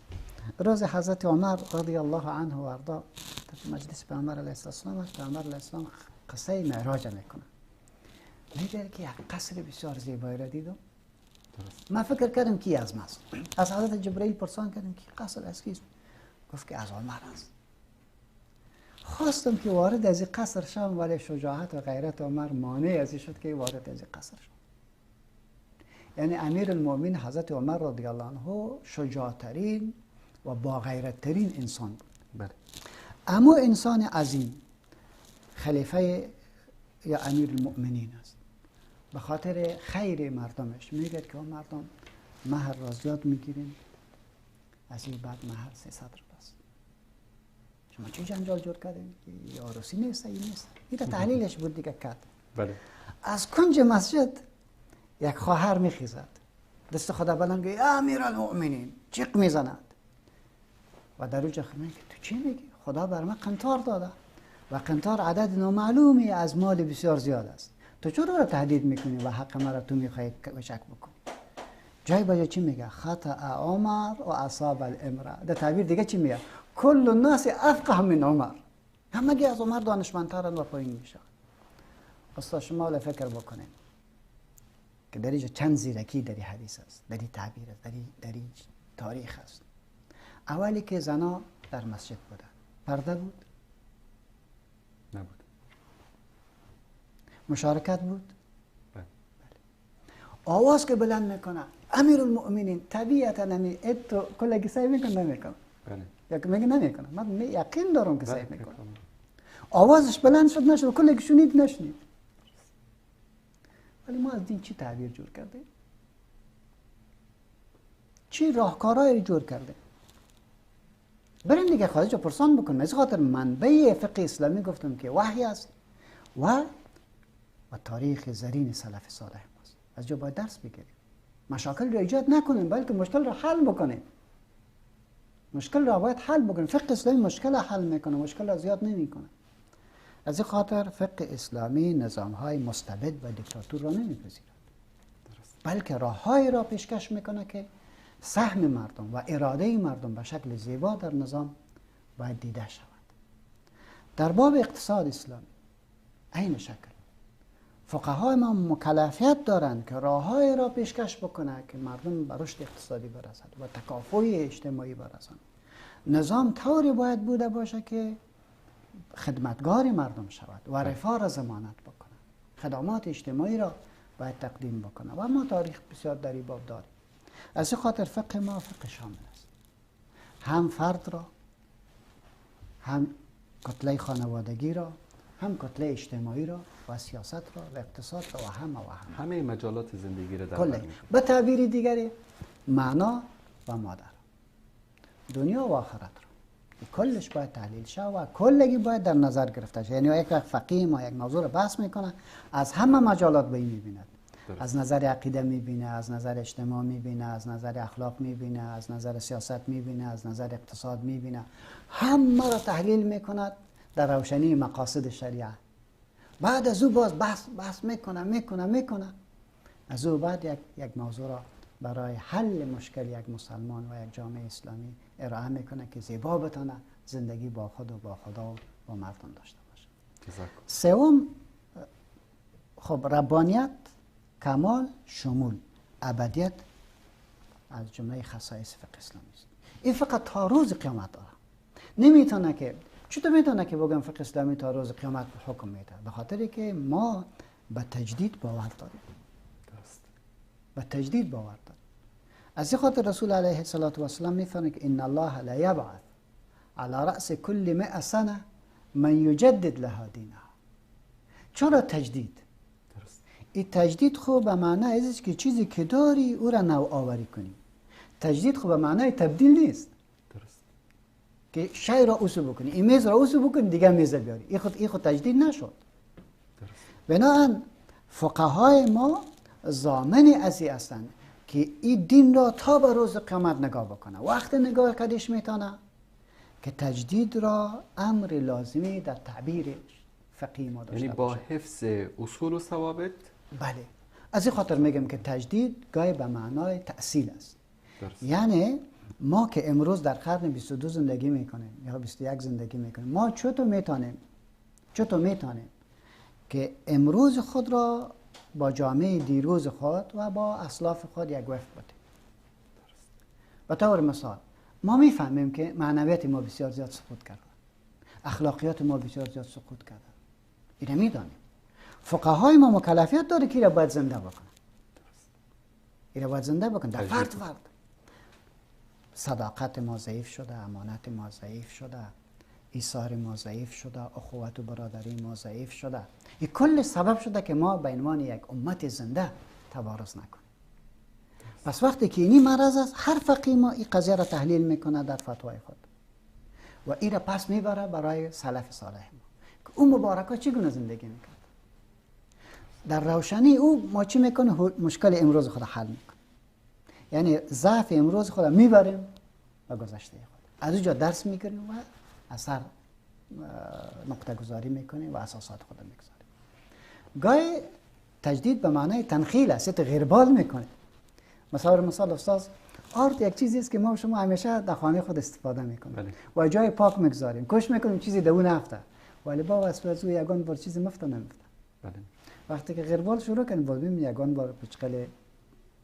S4: روز حضرت عمر رضی الله عنه و ارضاه در مجلس پیامبر علیه السلام است، پیامبر علیه السلام قصه معراج میکنه. میگه که یک قصر بسیار زیبایی را دیدم، من فکر کردم کی از ماست. از حضرت جبرئیل پرسان کردم که قصر از کیست؟ گفت که از عمر است. خواستم که وارد از این قصر شم، ولی شجاعت و غیرت عمر مانع از این شد که وارد از این قصر شم. یعنی امیر المؤمنین حضرت عمر رضی الله عنه شجاعترین و با غیرتترین انسان بود. بله. اما انسان عظیم خلیفه یا امیر المؤمنین است. به خاطر خیر مردمش میگه که مردم مهر را زیاد میگیریم، از این بعد مهر 300 روپیه است. شما چه جنجال جور کردین؟ یا عروسی نیست، این نیست. این تحلیلش بود دیگه کرد. بله. از کنج مسجد یک خواهر میخیزد، دست خدا بلند میگه امیر المؤمنین، جیغ میزند و در اوج میگه تو چی میگی؟ خدا بر من قنطار داده و قنطار عدد نامعلومی از مال بسیار زیاد است. تو چرا را تهدید میکنی و حق مرا تو میخوای کوچک بکنی؟ جای با جای چی میگه؟ خطأ عمر و اصاب الامرأ. در تعبیر دیگه چی میگه؟ کل الناس افقه من عمر، همگی از عمر دانشمندترن و پایین میشن. استاد شما ولی فکر بکنین که در اینجا چند زیرکی در حدیث است، در این تعبیر است، در این تاریخ است. اولی که زنا در مسجد بودن، پرده بود؟
S3: نبود.
S4: مشارکت بود؟ بله. آواز که بلند میکنه امیرالمؤمنین، طبیعتا نمی اتو کلگی سعی میکنه نمیکنه.
S3: بله.
S4: یا که میگه نمیکنه، من یقین دارم که سعی میکنه. آوازش بلند شد نشد، کلگی شنید نشنید. ولی ما از دین چی تعبیر جور کردیم؟ چی راهکارهایی جور کردیم؟ بریم دیگه خارج پرسان بکنیم. از خاطر منبع فقه اسلامی گفتم که وحی است و تاریخ زرین سلف صالح ماست. از جا باید درس بگیریم. مشاکل را ایجاد نکنیم، بلکه مشکل را حل بکنیم. مشکل را باید حل بکنیم. فقه اسلامی مشکل را حل میکنه، مشکل را زیاد نمیکنه. از این خاطر فقه اسلامی نظام‌های مستبد و دیکتاتور را نمیپذیرد، بلکه راههایی را پیشکش میکنه که سهم مردم و اراده مردم به شکل زیبا در نظام باید دیده شود. در باب اقتصاد اسلامی عین شکل فقهای ما مکلفیت دارند که راههایی را پیشکش بکنه که مردم به رشد اقتصادی برسند و تکافؤ اجتماعی برسند. نظام طوری باید بوده باشه که خدمتگار مردم شود و رفاه را ضمانت بکنه، خدمات اجتماعی را باید تقدیم بکنه و ما تاریخ بسیار در این باب داریم. از این خاطر فقه ما فقه شامل است، هم فرد را، هم کتله خانوادگی را، هم کتله اجتماعی را و سیاست را و اقتصاد را و همه و همه،
S3: همه مجالات زندگی را در بر.
S4: به تعبیر دیگری معنا و مادر، دنیا و آخرت را کلش باید تحلیل شود و کلگی باید در نظر گرفته شود. یعنی یک وقت فقیه ما یک موضوع را بحث میکنه، از همه مجالات به این میبیند، از نظر عقیده میبینه، از نظر اجتماع میبینه، از نظر اخلاق میبینه، از نظر سیاست میبینه، از نظر اقتصاد میبینه، همه را تحلیل میکند در روشنی مقاصد شریعه. بعد از او باز بحث میکنه، از او بعد یک موضوع را برای حل مشکل یک مسلمان و یک جامعه اسلامی ارائه میکنه که زیبا بتانه زندگی با خود و با خدا و با مردم داشته باشه. سوم، خب ربانیت، کمال، شمول، ابدیت از جمله خصایص فقه اسلامی است. این فقط تا روز قیامت داره. نمیتونه که چطور میتونه که بگم فقه اسلامی تا روز قیامت حکم میده؟ به خاطر که ما به تجدید باور داریم. به تجدید باور داریم. از این خاطر رسول علیه الصلاة والسلام میفرماید که ان الله لا یبعث علی رأس کل 100 سنه من یجدد لها دینها. چرا تجدید؟ این تجدید خب به معنای است که چیزی که داری او را نو آوری کنی. تجدید خب به معنای تبدیل نیست.
S3: درست.
S4: که شی را اوسو بکنی، این میز را اوسو بکنی دیگه میز بیاری. این خود تجدید نشد.
S3: درست.
S4: بنابراین فقهای ما ضامن ازی هستند که این دین را تا به روز قیامت نگاه بکنه. وقت نگاه کدش میتونه که تجدید را امر لازمی در تعبیر فقهی ما داشته
S3: یعنی با حفظ اصول و ثوابت.
S4: بله. از این خاطر میگم که تجدید گاهی به معنای تأصیل است.
S3: درست.
S4: یعنی ما که امروز در قرن 22 زندگی میکنیم یا 21 زندگی میکنیم، ما چطور میتونیم که امروز خود را با جامعه دیروز خود و با اسلاف خود یک وفق بدیم. به طور مثال ما میفهمیم که معنویت ما بسیار زیاد سقوط کرده، اخلاقیات ما بسیار زیاد سقوط کرده، اینو میدانیم. فقهای ما مکلفیت داره که باید زنده بکنه، اینو باید زنده بکنه در فرد فرد. صداقت ما ضعیف شده، امانت ما ضعیف شده، ایثار ما ضعیف شده، اخوت و برادری ما ضعیف شده. این کل سبب شده که ما به عنوان یک امت زنده تبارز نکنیم. پس وقتی که اینی مرض است، هر فقیه ما این قضیه را تحلیل میکنه در فتوای خود و این را پس میبره برای سلف صالح ما که اون مبارکا چگونه زندگی میکرد. در روشنی او ما چی میکنه؟ مشکل امروز خود حل میکنه. یعنی ضعف امروز خود میبریم و گذشته خود از اونجا درس میگیریم و اثر نقطه گذاری میکنیم و اساسات خود میگذاریم. گاهی تجدید به معنای تنخیل است، غربال میکنه. مثال استاد، آرد یک چیزی است که ما شما همیشه در خانه خود استفاده میکنیم. بله. و جای پاک میگذاریم، کش میکنیم چیزی در اون نفته، ولی با واسطه از او یگان بار چیزی مفته نمیفته. بله. وقتی که غربال شروع کنیم باز ببینیم یگان بار پچقل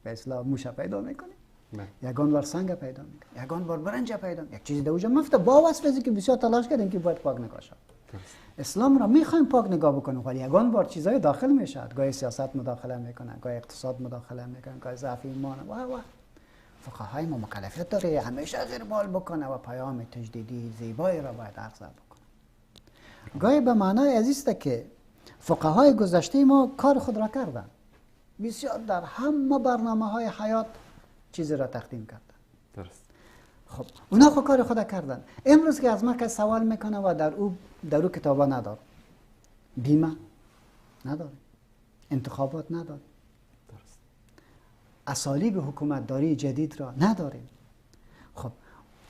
S4: به اصطلاح موشه پیدا میکنیم. بله. یگان بار سنگ پیدا میکنیم، یگان بار برنج پیدا میکنیم، یک چیزی در اونجا مفته با واسطه که بسیار تلاش کردیم که باید پاک نگاه شد. اسلام را میخوایم پاک نگاه بکنیم، ولی یگان بار چیزای داخل میشد، گاهی سیاست مداخله میکنه، گاهی اقتصاد مداخله میکنه، گاهی ضعف ایمان و فقهای ما مکلفیت داره همیشه غربال بکنه و پیام تجدیدی زیبایی را باید عرضه بکنه. گاهی به معنای عزیز که فقهای گذشته ما کار خود را کردن، بسیار در همه برنامه های حیات چیزی را تقدیم کردن.
S3: درست.
S4: خب اونا خود کار خود کردن. امروز که از ما کس سوال میکنه و در او کتابا نداره، بیمه نداره، انتخابات نداره،
S3: درست،
S4: اسالیب حکومتداری جدید را نداریم. خب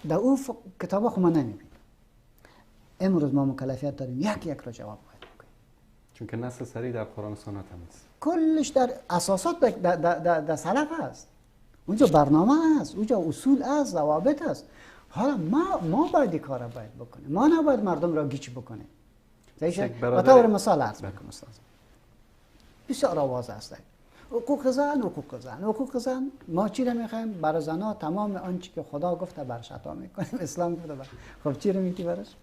S4: در او کتابا خب ما نمیبینیم. امروز ما مکلفیت داریم یک یک را جواب باید بکنیم،
S3: چون که نص صریح در قرآن و سنت هم است،
S4: کلش در اساسات در سلف است، اونجا برنامه است، اونجا اصول است، ضوابط است. حالا ما باید کار را باید بکنیم، ما نباید مردم را گیج بکنیم. به طور مثال عرض میکنم استاد، بسیار آواز است حقوق زن، حقوق زن، حقوق زن. ما چی را میخوایم برای زنها؟ تمام آنچه که خدا گفته برش عطا میکنیم، اسلام گفته بر. خب چی را میتی برش؟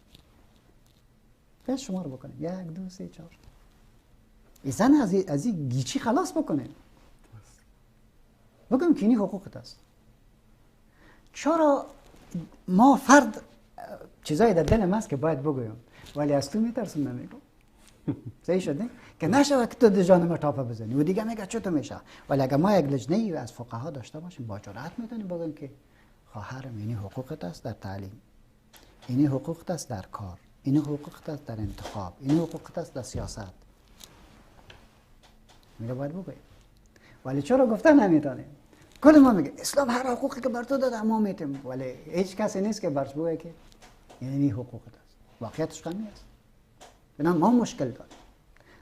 S4: بس شما رو بکنیم 1 2 3 4. این زن از این گیچی خلاص بکنیم، بگم که این حقوقت است. چرا ما فرد چیزایی در دل ماست که باید بگویم، ولی از تو میترسم نمیگم. صحیح شد نه؟ که نشود که تو جان ما تاپه بزنی و دیگه میگه چطور میشه. ولی اگر ما یک لجنه ای از فقها داشته باشیم، با جرأت میتونیم بگیم که خواهرم اینی حقوقت است در تعلیم، اینی حقوقت است در کار، اینی حقوقت است در انتخاب، اینی حقوقت است در سیاست. میگه باید بگویم، ولی چرا گفته نمیتونیم؟ کل ما میگه اسلام هر حقوقی که بر تو داده ما میتیم، ولی هیچ کسی نیست که برش بگه که یعنی حقوقت است. واقعیتش کمی است. بنا ما مشکل داریم.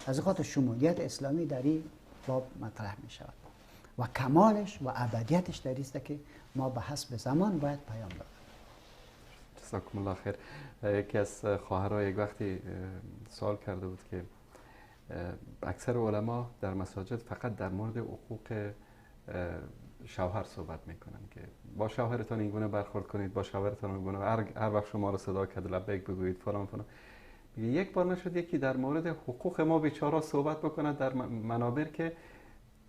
S4: از خاطر شمولیت اسلامی در این باب مطرح می شود و کمالش و ابدیتش در است که ما به حسب زمان باید پیام داد.
S3: جزاکم الله خیر. یکی از خواهرها یک وقتی سوال کرده بود که اکثر علما در مساجد فقط در مورد حقوق شوهر صحبت میکنن که با شوهرتان اینگونه برخورد کنید، با شوهرتان اینگونه، هر وقت شما رو صدا کرد لبیک بگویید فلان فلان. یک بار نشد یکی در مورد حقوق ما بیچارا صحبت بکنه در منابر که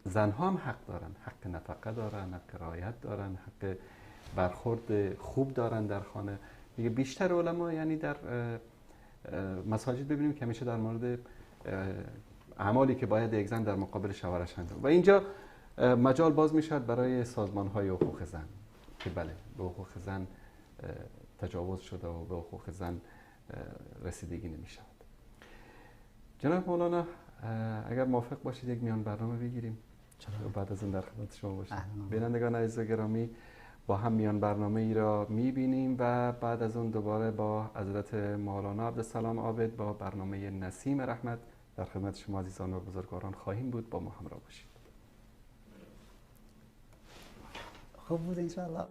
S3: زنها هم حق دارن، حق نفقه دارن، حق رعایت دارن، حق برخورد خوب دارن در خانه. میگه بیشتر علما یعنی در مساجد ببینیم که همیشه در مورد اعمالی که باید یک زن در مقابل شوهرش انجام، و اینجا مجال باز میشد برای سازمان های حقوق زن که بله به حقوق زن تجاوز شده و به حقوق زن رسیدگی نمی شود. جناب مولانا اگر موافق باشید یک میان برنامه بگیریم و بعد از این در خدمت شما باشیم. بینندگان عزیز و گرامی، با هم میان برنامه ای را میبینیم و بعد از اون دوباره با حضرت مولانا عبدالسلام عابد با برنامه نسیم رحمت در خدمت شما عزیزان و بزرگواران خواهیم بود. با ما همراه باشید.
S4: خوب بود انشاءالله.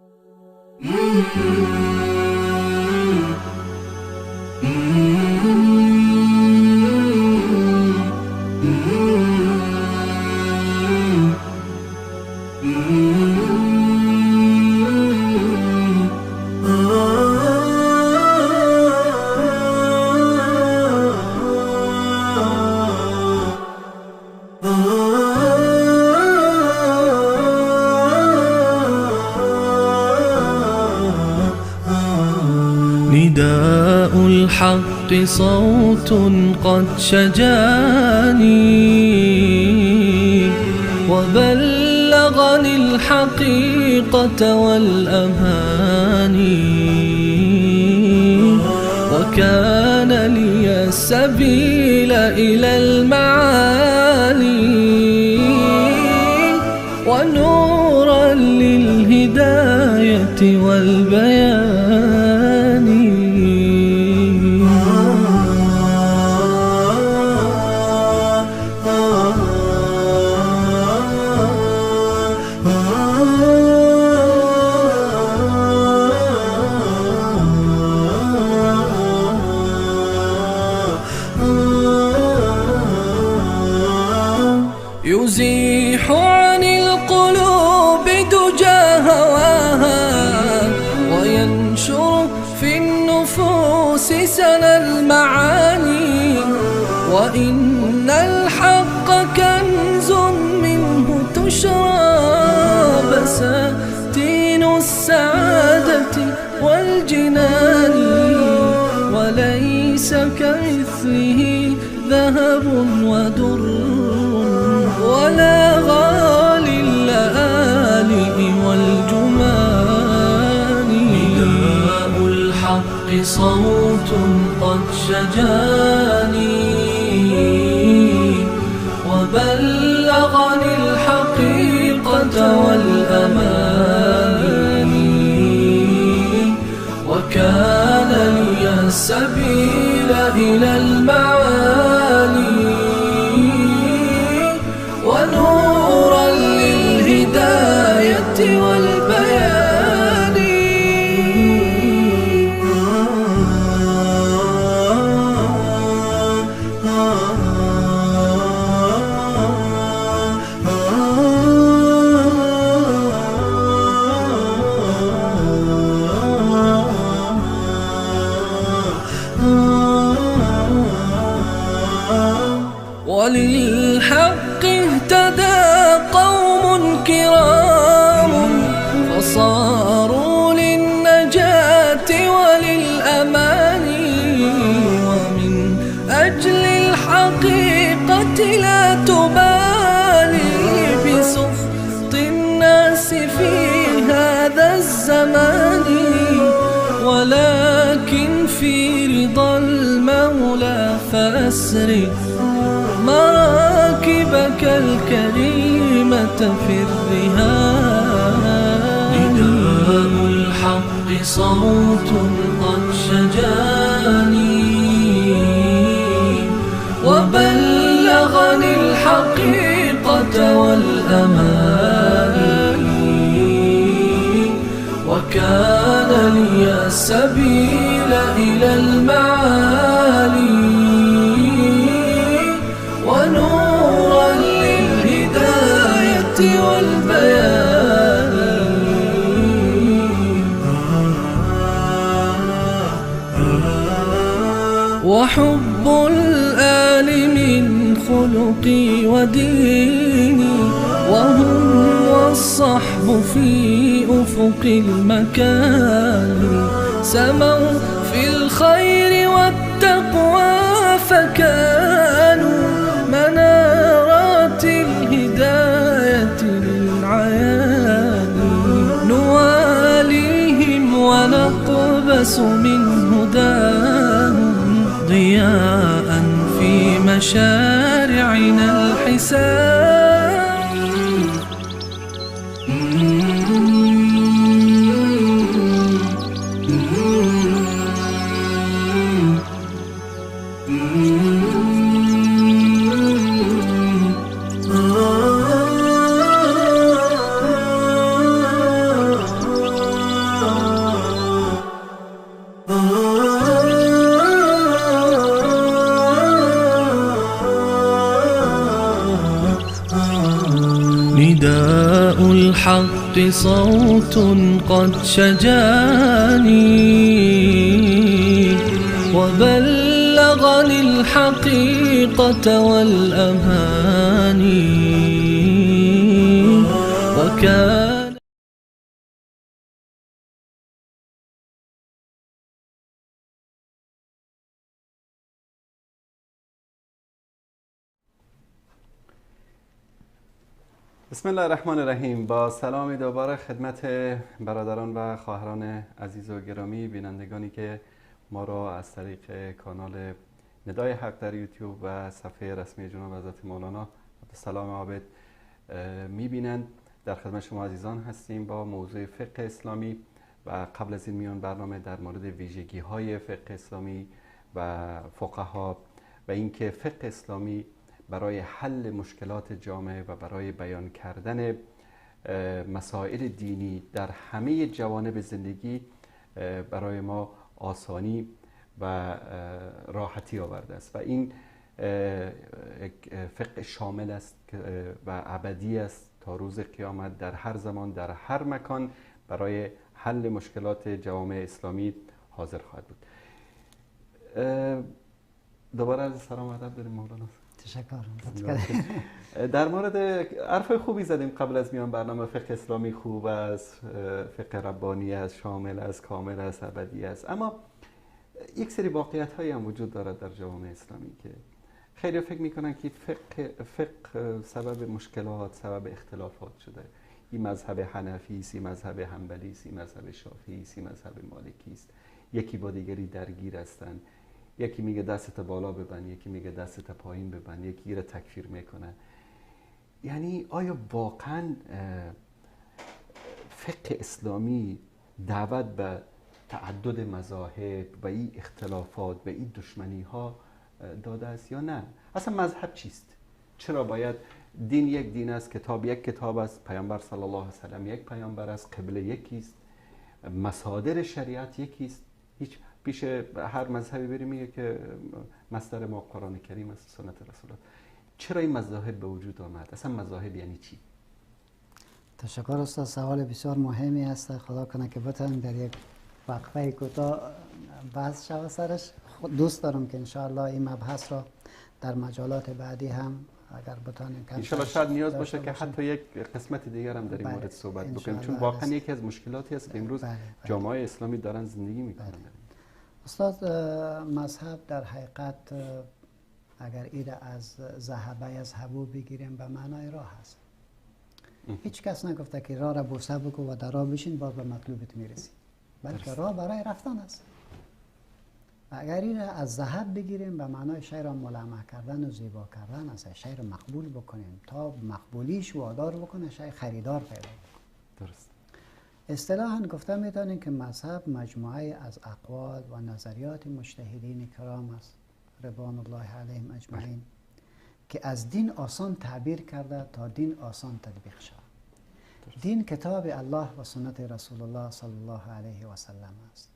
S1: نداء الحق صوت قد شجاني وبلغني الحقيقة والأماني وكان لي السبيل إلى المعالي ونورا للهداية والبيان. أحسن المعاني. وإن الحق كنز منه تشرى بساتين السعادة والجنان، وليس كمثله ذهب ودر ولا غالي اللآلئ والجمان. نداء الحق صوت قد شجاني وبلغني الحقيقة والأماني، وكان لي السبيل إلى المعالي ونورا للهداية والبيان. وللحق اهتدى قوم كرام فصاروا للنجاة وللأمان، ومن أجل الحقيقة لا تبالي بسخط الناس في هذا الزمان، ولكن في رضا المولى فأسري مراكبك الكريمة في الرهان. نداء الحق صوت قد شجاني وبلغني الحقيقة والأماني، وكان لي السبيل إلى المعالي ونورا للهداية والبيان. وحب الآل من خلقي وديني، وهم والصحب في أفق المكان، سموا في الخير والتقوى فكانوا منارات الهداية للعيان. نواليهم ونقبس من هداهم ضياء في مشارعنا الحسان. نداء الحق صوت قد شجاني وبلغني الحقيقة والأماني، وكان
S3: بسم الله الرحمن الرحیم. با سلام دوباره خدمت برادران و خواهران عزیز و گرامی، بینندگانی که ما را از طریق کانال ندای حق در یوتیوب و صفحه رسمی جناب حضرت مولانا عبدالسلام عابد میبینند، در خدمت شما عزیزان هستیم با موضوع فقه اسلامی. و قبل از این میان برنامه در مورد ویژگی های فقه اسلامی و فقها و اینکه فقه اسلامی برای حل مشکلات جامعه و برای بیان کردن مسائل دینی در همه جوانب زندگی برای ما آسانی و راحتی آورده است و این یک فقه شامل است و ابدی است تا روز قیامت، در هر زمان در هر مکان برای حل مشکلات جوامع اسلامی حاضر خواهد بود. دوباره از سلام و ادب داریم مولانا.
S4: تشکر.
S3: در مورد حرف خوبی زدیم قبل از میان برنامه. فقه اسلامی خوب است، فقه ربانی است، شامل است، کامل است، ابدی است، اما یک سری واقعیت هایی هم وجود دارد در جوامع اسلامی که خیلی فکر میکنن که فقه سبب مشکلات، سبب اختلافات شده. این مذهب حنفی است، این مذهب حنبلی است، این مذهب شافعی است، این مذهب مالکی است، یکی با دیگری درگیر هستند. یکی میگه دستت بالا ببند، یکی میگه دستت پایین ببند، یکی را تکفیر میکنه. یعنی آیا واقعا فقه اسلامی دعوت به تعدد مذاهب و این اختلافات و این دشمنی ها داده است یا نه؟ اصلا مذهب چیست؟ چرا باید دین یک دین است، کتاب یک کتاب است، پیامبر صلی الله علیه و سلم یک پیامبر است، قبله یکیست، مصادر شریعت یکیست. هیچ پیش هر مذهبی بریم میگه که مصدر ما قرآن کریم است، سنت رسول الله. چرا این مذاهب به وجود آمد؟ اصلا مذاهب یعنی چی؟
S4: تشکر استاد، سوال بسیار مهمی است. خدا کنه که بتونیم در یک وقفه کوتاه بحث شود سرش. دوست دارم که انشاءالله این مبحث را در مجالات بعدی هم اگر بتونیم
S3: انشاءالله شاید نیاز باشه که حتی یک قسمت دیگر هم در این مورد صحبت بکنیم، چون واقعا یکی از مشکلاتی است که امروز جامعه اسلامی دارن زندگی میکنن.
S4: استاد، مذهب در حقیقت اگر ایره از ذهبه یذهبو بگیریم به معنای راه است. هیچ کس نگفته که راه را بوسه بکن و در راه بشین باز به مطلوبت میرسی، بلکه راه برای رفتن است. و اگر این را از ذهب بگیریم به معنای شی را ملمع کردن و زیبا کردن است، شی را مقبول بکنیم تا مقبولیش وادار بکنه شی خریدار پیدا بکنه.
S3: درست.
S4: اصطلاحاً گفته میتونیم که مذهب مجموعه از اقوال و نظریات مجتهدین کرام است رضوان الله علیهم اجمعین که از دین آسان تعبیر کرده تا دین آسان تطبیق شود. دین کتاب الله و سنت رسول الله صلی الله علیه و سلم است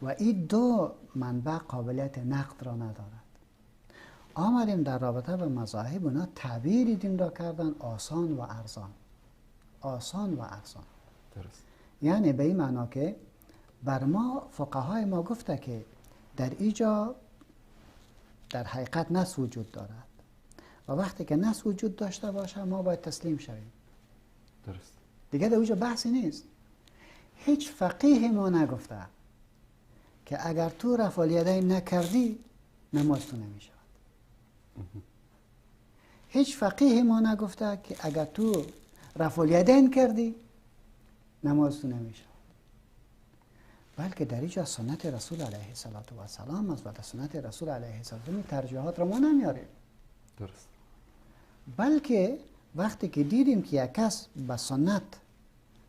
S4: و این دو منبع قابلیت نقد را ندارد. آمدیم در رابطه به مذاهب اونا تعبیر دین را کردن آسان و ارزان. آسان و ارزان.
S3: درست.
S4: یعنی به این معنا که بر ما فقهای ما گفته که در اینجا در حقیقت نص وجود دارد و وقتی که نص وجود داشته باشه ما باید تسلیم شویم.
S3: درست.
S4: دیگه در اونجا بحثی نیست. هیچ فقیه ما نگفته که اگر تو رفع الیدین نکردی نماز تو نمی شود. هیچ فقیه ما نگفته که اگر تو رفع الیدین کردی نماز تو نمی شود. بلکه در اینجا سنت رسول علیه السلام است و در سنت رسول علیه السلام ترجیحات را ما نمیاریم.
S3: درست.
S4: بلکه وقتی که دیدیم که یک کس به سنت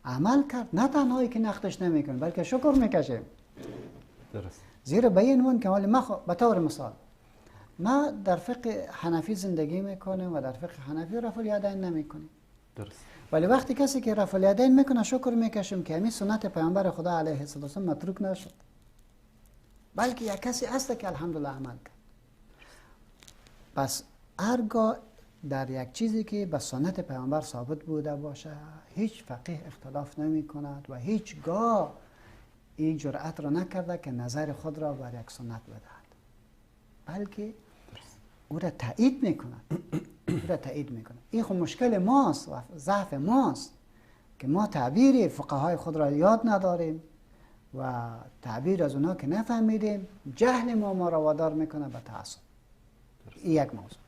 S4: عمل کرد، نه تنهایی که نقدش نمیکنه بلکه شکر میکشیم.
S3: درست.
S4: زیرا به این عنوان که حالا ما به طور مثال ما در فقه حنفی زندگی میکنیم و در فقه حنفی رفع الیدین نمیکنیم.
S3: درست.
S4: ولی وقتی کسی که رفع الیدین میکنه شکر میکشیم که همین سنت پیامبر خدا علیه السلام متروک نشد، بلکه یک کسی هست که الحمدلله عمل کرد. پس هرگاه در یک چیزی که به سنت پیامبر ثابت بوده باشه هیچ فقیه اختلاف نمی کند و هیچگاه این جرأت را نکرده که نظر خود را بر یک سنت بدهد، بلکه او را تایید میکند. او را تایید میکند. این خب مشکل ماست و ضعف ماست که ما تعبیر فقهای خود را یاد نداریم و تعبیر از اونا که نفهمیدیم، جهل ما را وادار میکنه به تعصب. این یک موضوع.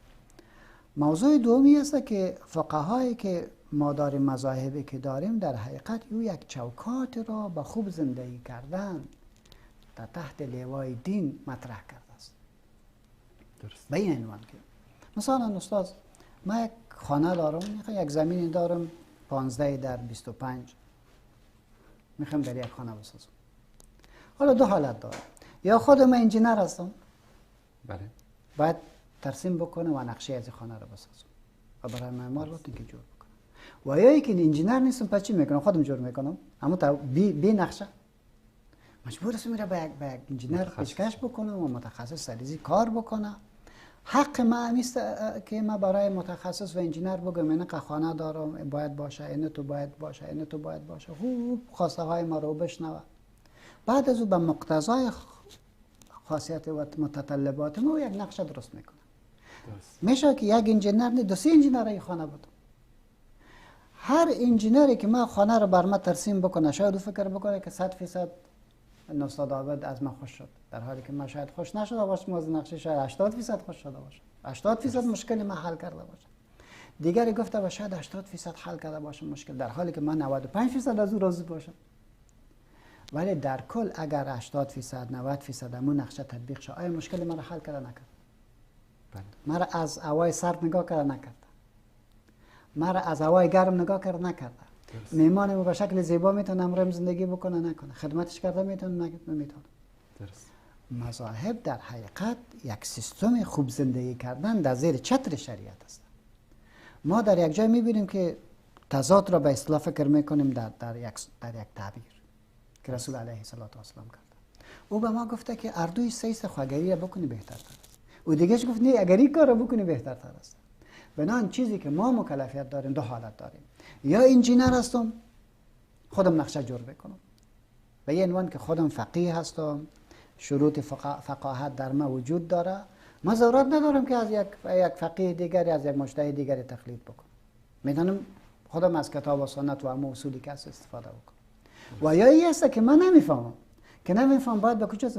S4: موضوع دومی است که فقهایی که ما داریم، مذاهبی که داریم، در حقیقت او یک چوکات را به خوب زندگی کردن در تحت لوای دین مطرح کرده است.
S3: درست.
S4: به این عنوان که مثلا استاد ما یک خانه دارم، یک زمینی دارم 15 در 25، میخوام در یک خانه بسازم. حالا دو حالت دارم، یا خود من انجینر هستم،
S3: بله،
S4: باید ترسیم بکنه و نقشه از خانه رو بسازم و برای معمار لطفاً که جور بکنم، و یا اینکه انجینر نیستم پس چی میکنم؟ خودم جور میکنم، اما تا بی نقشه مجبور هستم میره به یک انجینر پیشکش بکنم و متخصص سریزی کار بکنه. حق ما نیست که ما برای متخصص و انجینر بگم اینقدر خانه دارم باید باشه، این تو باید باشه، این تو باید باشه. خوب خواسته های ما رو بشنوه، بعد از او به مقتضای خاصیت و متطلبات ما یک نقشه درست میکنه. میشه که یک انجینر نه، دو سه انجینر خانه بود. هر انجینری که ما خانه رو بر ما ترسیم بکنه، شاید او فکر بکنه که 100% استاد عابد از من خوش شد، در حالی که من شاید خوش نشده باشم از نقشه، شاید 80% خوش شده باشم، 80% مشکل من حل کرده باشم. دیگری گفته و شاید 80% حل کرده باشم مشکل، در حالی که من 95% از او راضی باشم. ولی در کل اگر 80% 90% امون نقشه تطبیق شد، آیا مشکل من رو حل کرده نکرد؟ مرا از هوای سرد نگاه کرده نکرد، مرا از هوای گرم نگاه کرده نکرده، میمان ما به شکل زیبا میتونه امرم زندگی بکنه نکنه، خدمتش کرده میتونه نمیتونه. مذاهب در حقیقت یک سیستم خوب زندگی کردن در زیر چتر شریعت است. ما در یک جای میبینیم که تضاد را به اصطلاح فکر میکنیم در یک تعبیر که رسول علیه الصلاة والسلام کرده. او به ما گفته که اردوی سیست خواگری را بکنی بهتر تر است. او دیگهش گفت نه، اگر این کار را بکنی بهتر تر است. بنابراین چیزی که ما مکلفیت داریم دو حالت داریم: یا انجینر هستم خودم نقشه جور بکنم، به این عنوان که خودم فقیه هستم، شروط فقاهت در ما وجود داره، ما ضرورت ندارم که از یک فقیه دیگری، از یک مجتهد دیگری تقلید بکنم، میدانم خودم از کتاب و سنت و اما اصولی که استفاده بکنم. و یا ای است که من نمیفهمم، که نمیفهم باید به کجا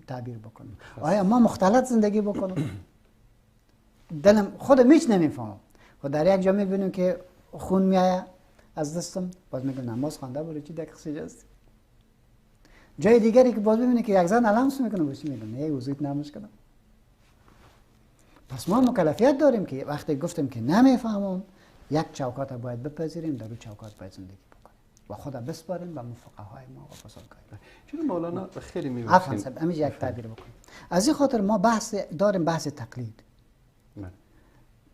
S4: تعبیر بکنم، آیا ما مختلط زندگی بکنم؟ دلم خودم هیچ نمیفهمم. و در یک جا میبینیم که خون میآید از دستم، باز میگم نماز خوانده برای چی دقیق سجاست. جای دیگری که باز میبینی که یک زن لمس میکنه، باز میگم نه وضوء نماز کنم. پس ما مکلفیت داریم که وقتی گفتیم که نمیفهمم، یک چوکات باید بپذیریم، در اون چوکات باید زندگی بکنیم و خدا بسپاریم به فقهای ما و بزرگای ما.
S3: چون مولانا خیلی میبخشید،
S4: عفوا همین یک تعبیر بکنیم. از این خاطر ما بحث داریم، بحث تقلید من.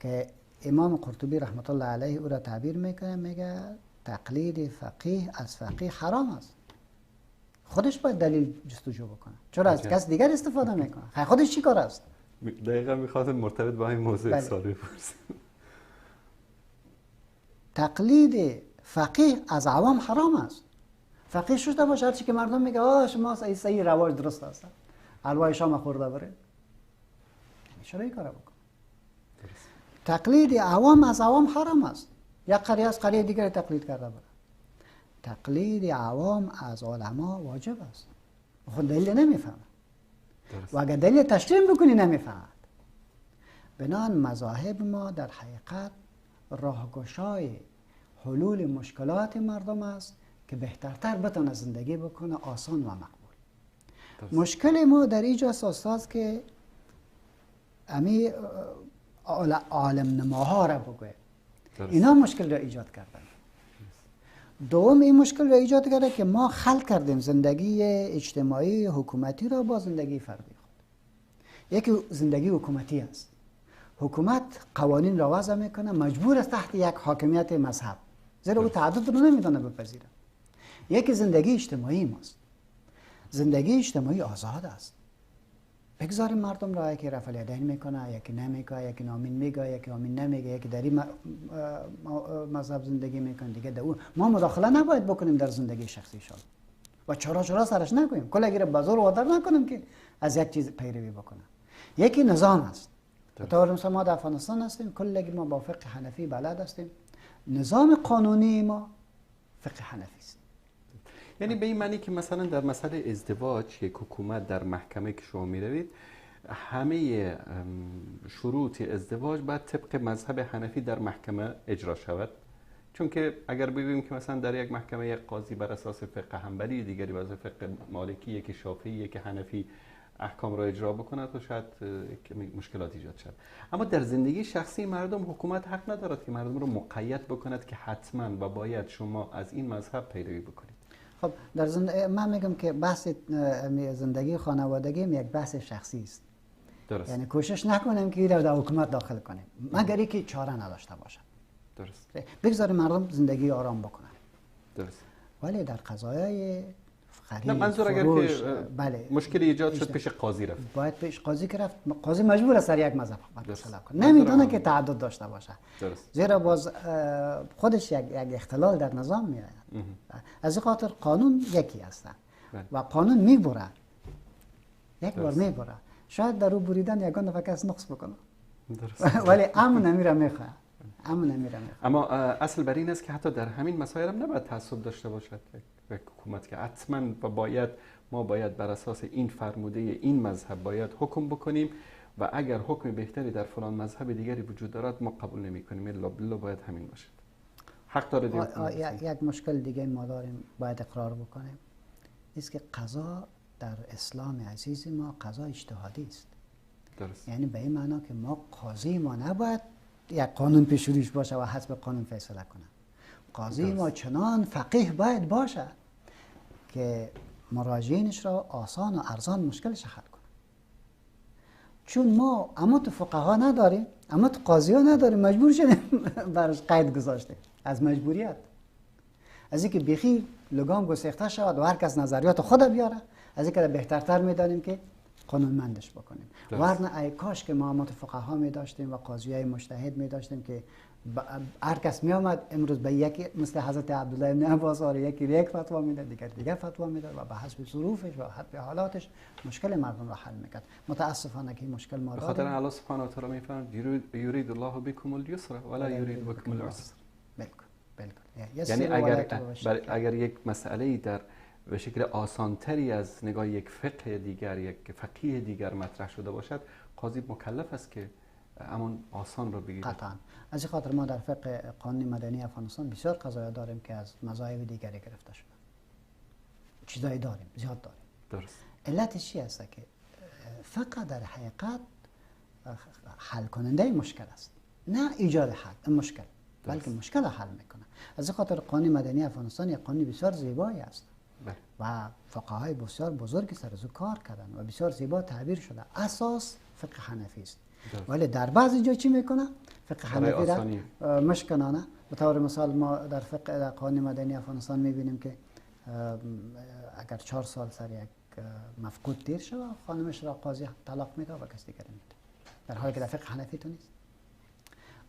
S4: که امام قرطبی رحمت الله علیه او را تعبیر میکنه، میگه تقلید فقیه از فقیه حرام است. خودش باید دلیل جستجو بکنه، چرا از کس دیگر استفاده میکنه؟ خودش چی کار است؟
S3: دقیقا میخواستم مرتبط با این موضوع سوال بپرسم.
S4: تقلید فقیه از عوام حرام است. فقیه شده باشه هرچی که مردم میگه آه شما صحیح رواج درست است، حلوای شام خورده بره، یعنی چرا این کارو بکنه؟ تقلید عوام از عوام حرام است. یک قریه از قریه دیگر تقلید کرده بره. تقلید عوام از علما واجب است. خود دلیل نمیفهمه و اگر دلیل تشریح بکنی نمیفهمد. بنان مذاهب ما در حقیقت راهگشای حلول مشکلات مردم است که بهترتر بتونه زندگی بکنه، آسان و مقبول. مشکل ما در اینجاست استاد که امی عالم نماها را بگوید، اینا مشکل را ایجاد کردن. دوم این مشکل را ایجاد کرده که ما خلط کردیم زندگی اجتماعی حکومتی را با زندگی فردی خود. یکی زندگی حکومتی است، حکومت قوانین را وضع میکنه، مجبور است تحت یک حاکمیت مذهب، زیرا او تعدد رو نمیتونه بپذیره. یکی زندگی اجتماعی ماست. زندگی اجتماعی آزاد است، بگذاریم مردم را، یکی رفع الیدین میکنه، یکی نمیکنه، یکی آمین میگه، یکی آمین نمیگه، یکی در این مذهب زندگی میکنه، دیگه در اون ما مداخله نباید بکنیم در زندگی شخصیشان و چرا سرش نگوییم، کل اگر بازار وادار نکنیم که از یک چیز پیروی بکنه. یکی نظام است. طور مثلا ما در افغانستان هستیم، کل ما با فقه حنفی بلد هستیم، نظام قانونی ما فقه حنفی است.
S3: یعنی به این معنی که مثلا در مسئله ازدواج یک حکومت در محکمه که شما میروید، همه شروط ازدواج باید طبق مذهب حنفی در محکمه اجرا شود. چون که اگر ببینیم که مثلا در یک محکمه یک قاضی بر اساس فقه حنبلی، دیگری بر اساس فقه مالکی، یکی شافعی، یکی حنفی احکام را اجرا بکند و شاید مشکلات ایجاد شد. اما در زندگی شخصی مردم حکومت حق ندارد که مردم رو مقید بکند که حتما و باید شما از این مذهب پیروی بکنید.
S4: خب در من میگم که بحث زندگی خانوادگی یک بحث شخصی است.
S3: درست.
S4: یعنی کوشش نکنیم که این را در حکومت داخل کنیم، مگر اینکه چاره نداشته باشد.
S3: درست.
S4: بگذاریم مردم زندگی آرام بکنن.
S3: درست.
S4: ولی در قضایای خرید،
S3: نه منظور اگر که
S4: بله
S3: مشکلی ایجاد شد پیش قاضی رفت،
S4: باید پیش قاضی که رفت، قاضی مجبور است سر یک مذهب فیصله کنه، نمیتونه که تعدد داشته باشه.
S3: درست.
S4: زیرا باز خودش یک اختلال در نظام میآید. از این خاطر قانون یکی است و قانون میبره. یک بار میبره. شاید در او بریدن یگان دفعه کس نقص بکنه. درست. ولی امن امیره میخواه. امن امیره میخواه.
S3: اما اصل بر این است که حتی در همین مسائل هم نباید تعصب داشته باشد یک حکومت که حتما باید ما باید بر اساس این فرموده این مذهب باید حکم بکنیم و اگر حکم بهتری در فلان مذهب دیگری وجود دارد ما قبول نمی کنیم، الا بالله باید همین باشد. حق داره.
S4: یک مشکل دیگه ما داریم باید اقرار بکنیم، است که قضا در اسلام عزیز ما قضا اجتهادی است.
S3: درست.
S4: یعنی به این معنا که ما قاضی ما نباید یک قانون پیش رویش باشه و حسب قانون فیصله کنه. قاضی درست. ما چنان فقیه باید باشه که مراجعینش را آسان و ارزان مشکلش حل کنه. چون ما اما تو فقها نداریم، اما تو قاضی ها نداریم، مجبور شدیم برش قید گذاشتیم از مجبوریت، از اینکه بیخی لگام گسیخته شود و هر کس نظریات خود بیاره، از اینکه بهترتر میدانیم که قانونمندش بکنیم. ورنه ای کاش که ما اما تو فقها می داشتیم و قاضی های مجتهد می داشتیم که هر کس می آمد امروز به یکی مثل حضرت عبدالله ابن عباس آره یکی یک فتوا میداد، دیگر فتوا میداد و به حسب ظروفش و حسب حالاتش مشکل مردم را حل میکرد. متاسفانه که این مشکل ما داریم.
S3: به خاطر الله سبحانه و تعالی میفرماید یرید الله بكم اليسر ولا یرید بكم العسر.
S4: بالکل بالکل.
S3: یعنی اگر یک مسئله در به شکل آسانتری از نگاه یک فقه دیگر، یک فقیه دیگر مطرح شده باشد، قاضی مکلف است که همون آسان رو بگیره.
S4: قطعا. از این خاطر ما در فقه قانون مدنی افغانستان بسیار قضایا داریم که از مذاهب دیگری گرفته شده. چیزایی داریم، زیاد داریم.
S3: درست.
S4: علتش چی است که فقه در حقیقت حل کننده مشکل است، نه ایجاد حل مشکل، بلکه مشکل حل میکنه. از این خاطر قانون مدنی افغانستان یک قانون بسیار زیبایی است.
S3: بله.
S4: و فقهای بسیار بزرگی سر از او کار کردن و بسیار زیبا تعبیر شده. اساس فقه حنفی است. ولی در بعضی جا چی میکنه؟ فقه حنفی را مشکنانه. به طور مثال ما در فقه در قانون مدنی افغانستان میبینیم که اگر 4 سال سر یک مفقود دیر شود، خانمش را قاضی طلاق میده و کس دیگری میده، در حالی که در فقه حنفی تو نیست.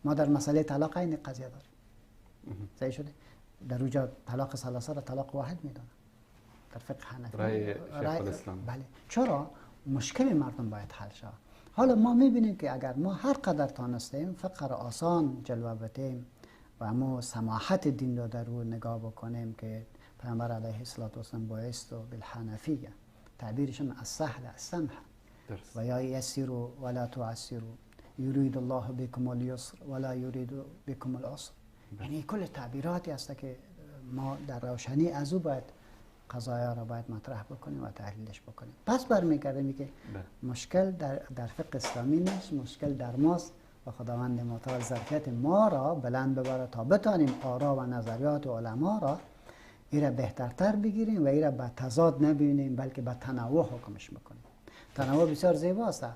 S4: ما در مسئله طلاق این قضیه داریم. صحیح شده؟ در اونجا طلاق ثلاثه را طلاق واحد میدونه. در فقه حنفی
S3: رأی شیخ الاسلام.
S4: بله. چرا؟ مشکل مردم باید حل شود. حالا ما میبینیم که اگر ما هر قدر تانستیم فقه را آسان جلوه بدیم و ما سماحت دین را در او نگاه بکنیم که پیامبر علیه الصلاة والسلام بایست و بالحنفیه، تعبیرشون السهل السمح و یا یسروا ولا تعسروا، یرید الله بكم اليسر ولا یرید بكم العسر. یعنی کل تعبیراتی است که ما در روشنی از او باید قضایا را باید مطرح بکنیم و تحلیلش بکنیم. پس برمیگردیم که مشکل در فقه اسلامی نیست، مشکل در ماست و خداوند متعال ظرفیت ما را بلند ببره تا بتانیم آرا و نظریات علما را ایره بهترتر بگیریم و ایره به تضاد نبینیم، بلکه به تنوع حکمش بکنیم. تنوع بسیار زیباست.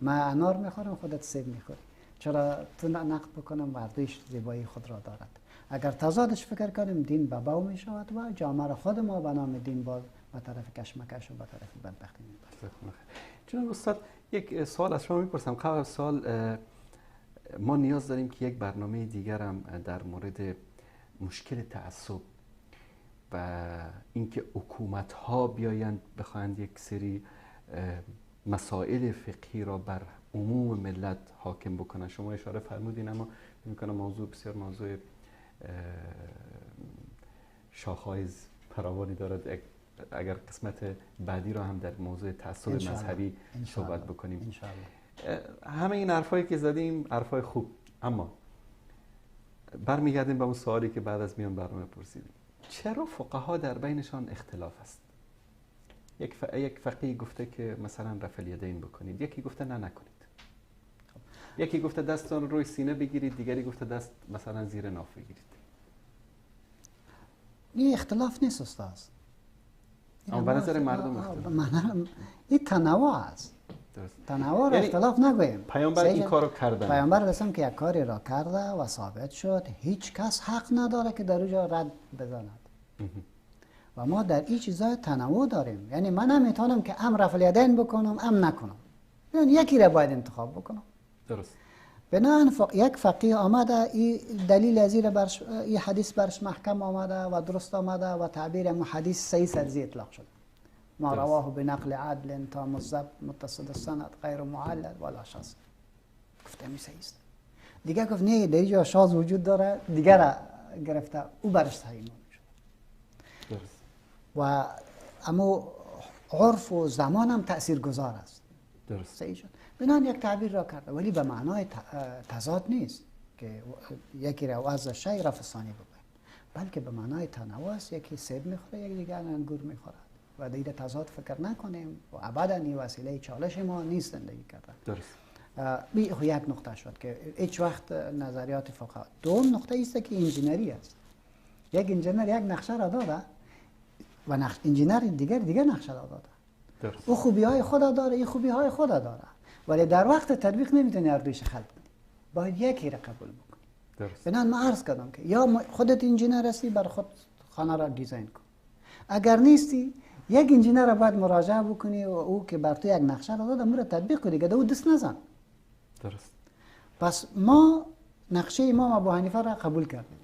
S4: من انار میخورم، خودت سیب میخوری، چرا تو نقد بکنم؟ مردش زیبایی خود را دارد. اگر تضادش فکر کنیم دین ببو می شود و جامعه را خود ما به نام دین باز به طرف کشمکش و به طرف بدبختی میبرد.
S3: جناب استاد، یک سوال از شما میپرسم. قبل از سوال، ما نیاز داریم که یک برنامه دیگر هم در مورد مشکل تعصب و اینکه حکومت ها بیایند بخواهند یک سری مسائل فقهی را بر عموم ملت حاکم بکنن. شما اشاره فرمودین، اما میکنم موضوع بسیار موضوع شاخه‌های فراوانی دارد. اگر قسمت بعدی را هم در موضوع تعصب مذهبی صحبت بکنیم. همه این حرفایی که زدیم حرفای خوب، اما برمیگردیم به اون سوالی که بعد از میان برنامه پرسیدیم. چرا فقها در بینشان اختلاف است؟ یک فقیه گفته که مثلا رفع الیدین بکنید، یکی گفته نه نکنید، یکی گفته دستتان روی سینه بگیرید، دیگری گفته دست مثلا زیر ناف بگیرید.
S4: این اختلاف نیست استاد.
S3: اما به نظر مردم اختلاف.
S4: این تنوع است. تنوع را اختلاف نگوییم.
S3: پیامبر این کارو کردن.
S4: پیامبر رسم که یک کاری را کرده و ثابت شد، هیچ کس حق نداره که در اونجا رد بزند. و ما در این چیزای تنوع داریم. یعنی من نمیتونم که ام رفع الیدین بکنم ام نکنم. یعنی یکی را باید انتخاب بکنم.
S3: درست.
S4: بنابراین یک فقیه آمده این دلیل از این حدیث برش محکم آمده و درست آمده و تعبیر حدیث صحیح سرزی اطلاق شده. ما رواه بنقل عدل تام الضبط متصل السند غیر معلل ولا شاذ. گفت این صحیح است. دیگه گفت نه، در اینجا شاذ وجود داره، دیگه را گرفته، او برش صحیح شد.
S3: درست.
S4: و اما عرف و زمان هم تأثیر گذار است.
S3: درست.
S4: صحیح شد. بنان یک تعبیر را کرده، ولی به معنای تضاد نیست که یکی را از شی رفع ثانی بگویم، بلکه به معنای تنوع است. یکی سیب میخوره، یکی دیگر انگور میخوره و دیگه تضاد فکر نکنیم و ابدا این وسیله چالش ما نیست زندگی کردن.
S3: درست.
S4: یک نقطه شد که هیچ وقت نظریات فقها. دوم نقطه است که انجینری است. یک انجینر یک نقشه را داده و انجینر دیگر نقشه را داده.
S3: درست.
S4: او خوبی های خدا داره، این خوبی های خدا داره، ولی در وقت تطبیق نمیتونی هر دویش خلط کنی، باید یکی را قبول بکنی.
S3: درست.
S4: بنابراین من عرض کردم که یا خودت انجینر هستی، بر خود خانه را design کن، اگر نیستی یک انجینر را باید مراجعه بکنی و او که بر تو یک نقشه را داده او را تطبیق کنی که او دست نزن.
S3: درست.
S4: پس ما نقشه امام ابو حنیفه را قبول کردیم.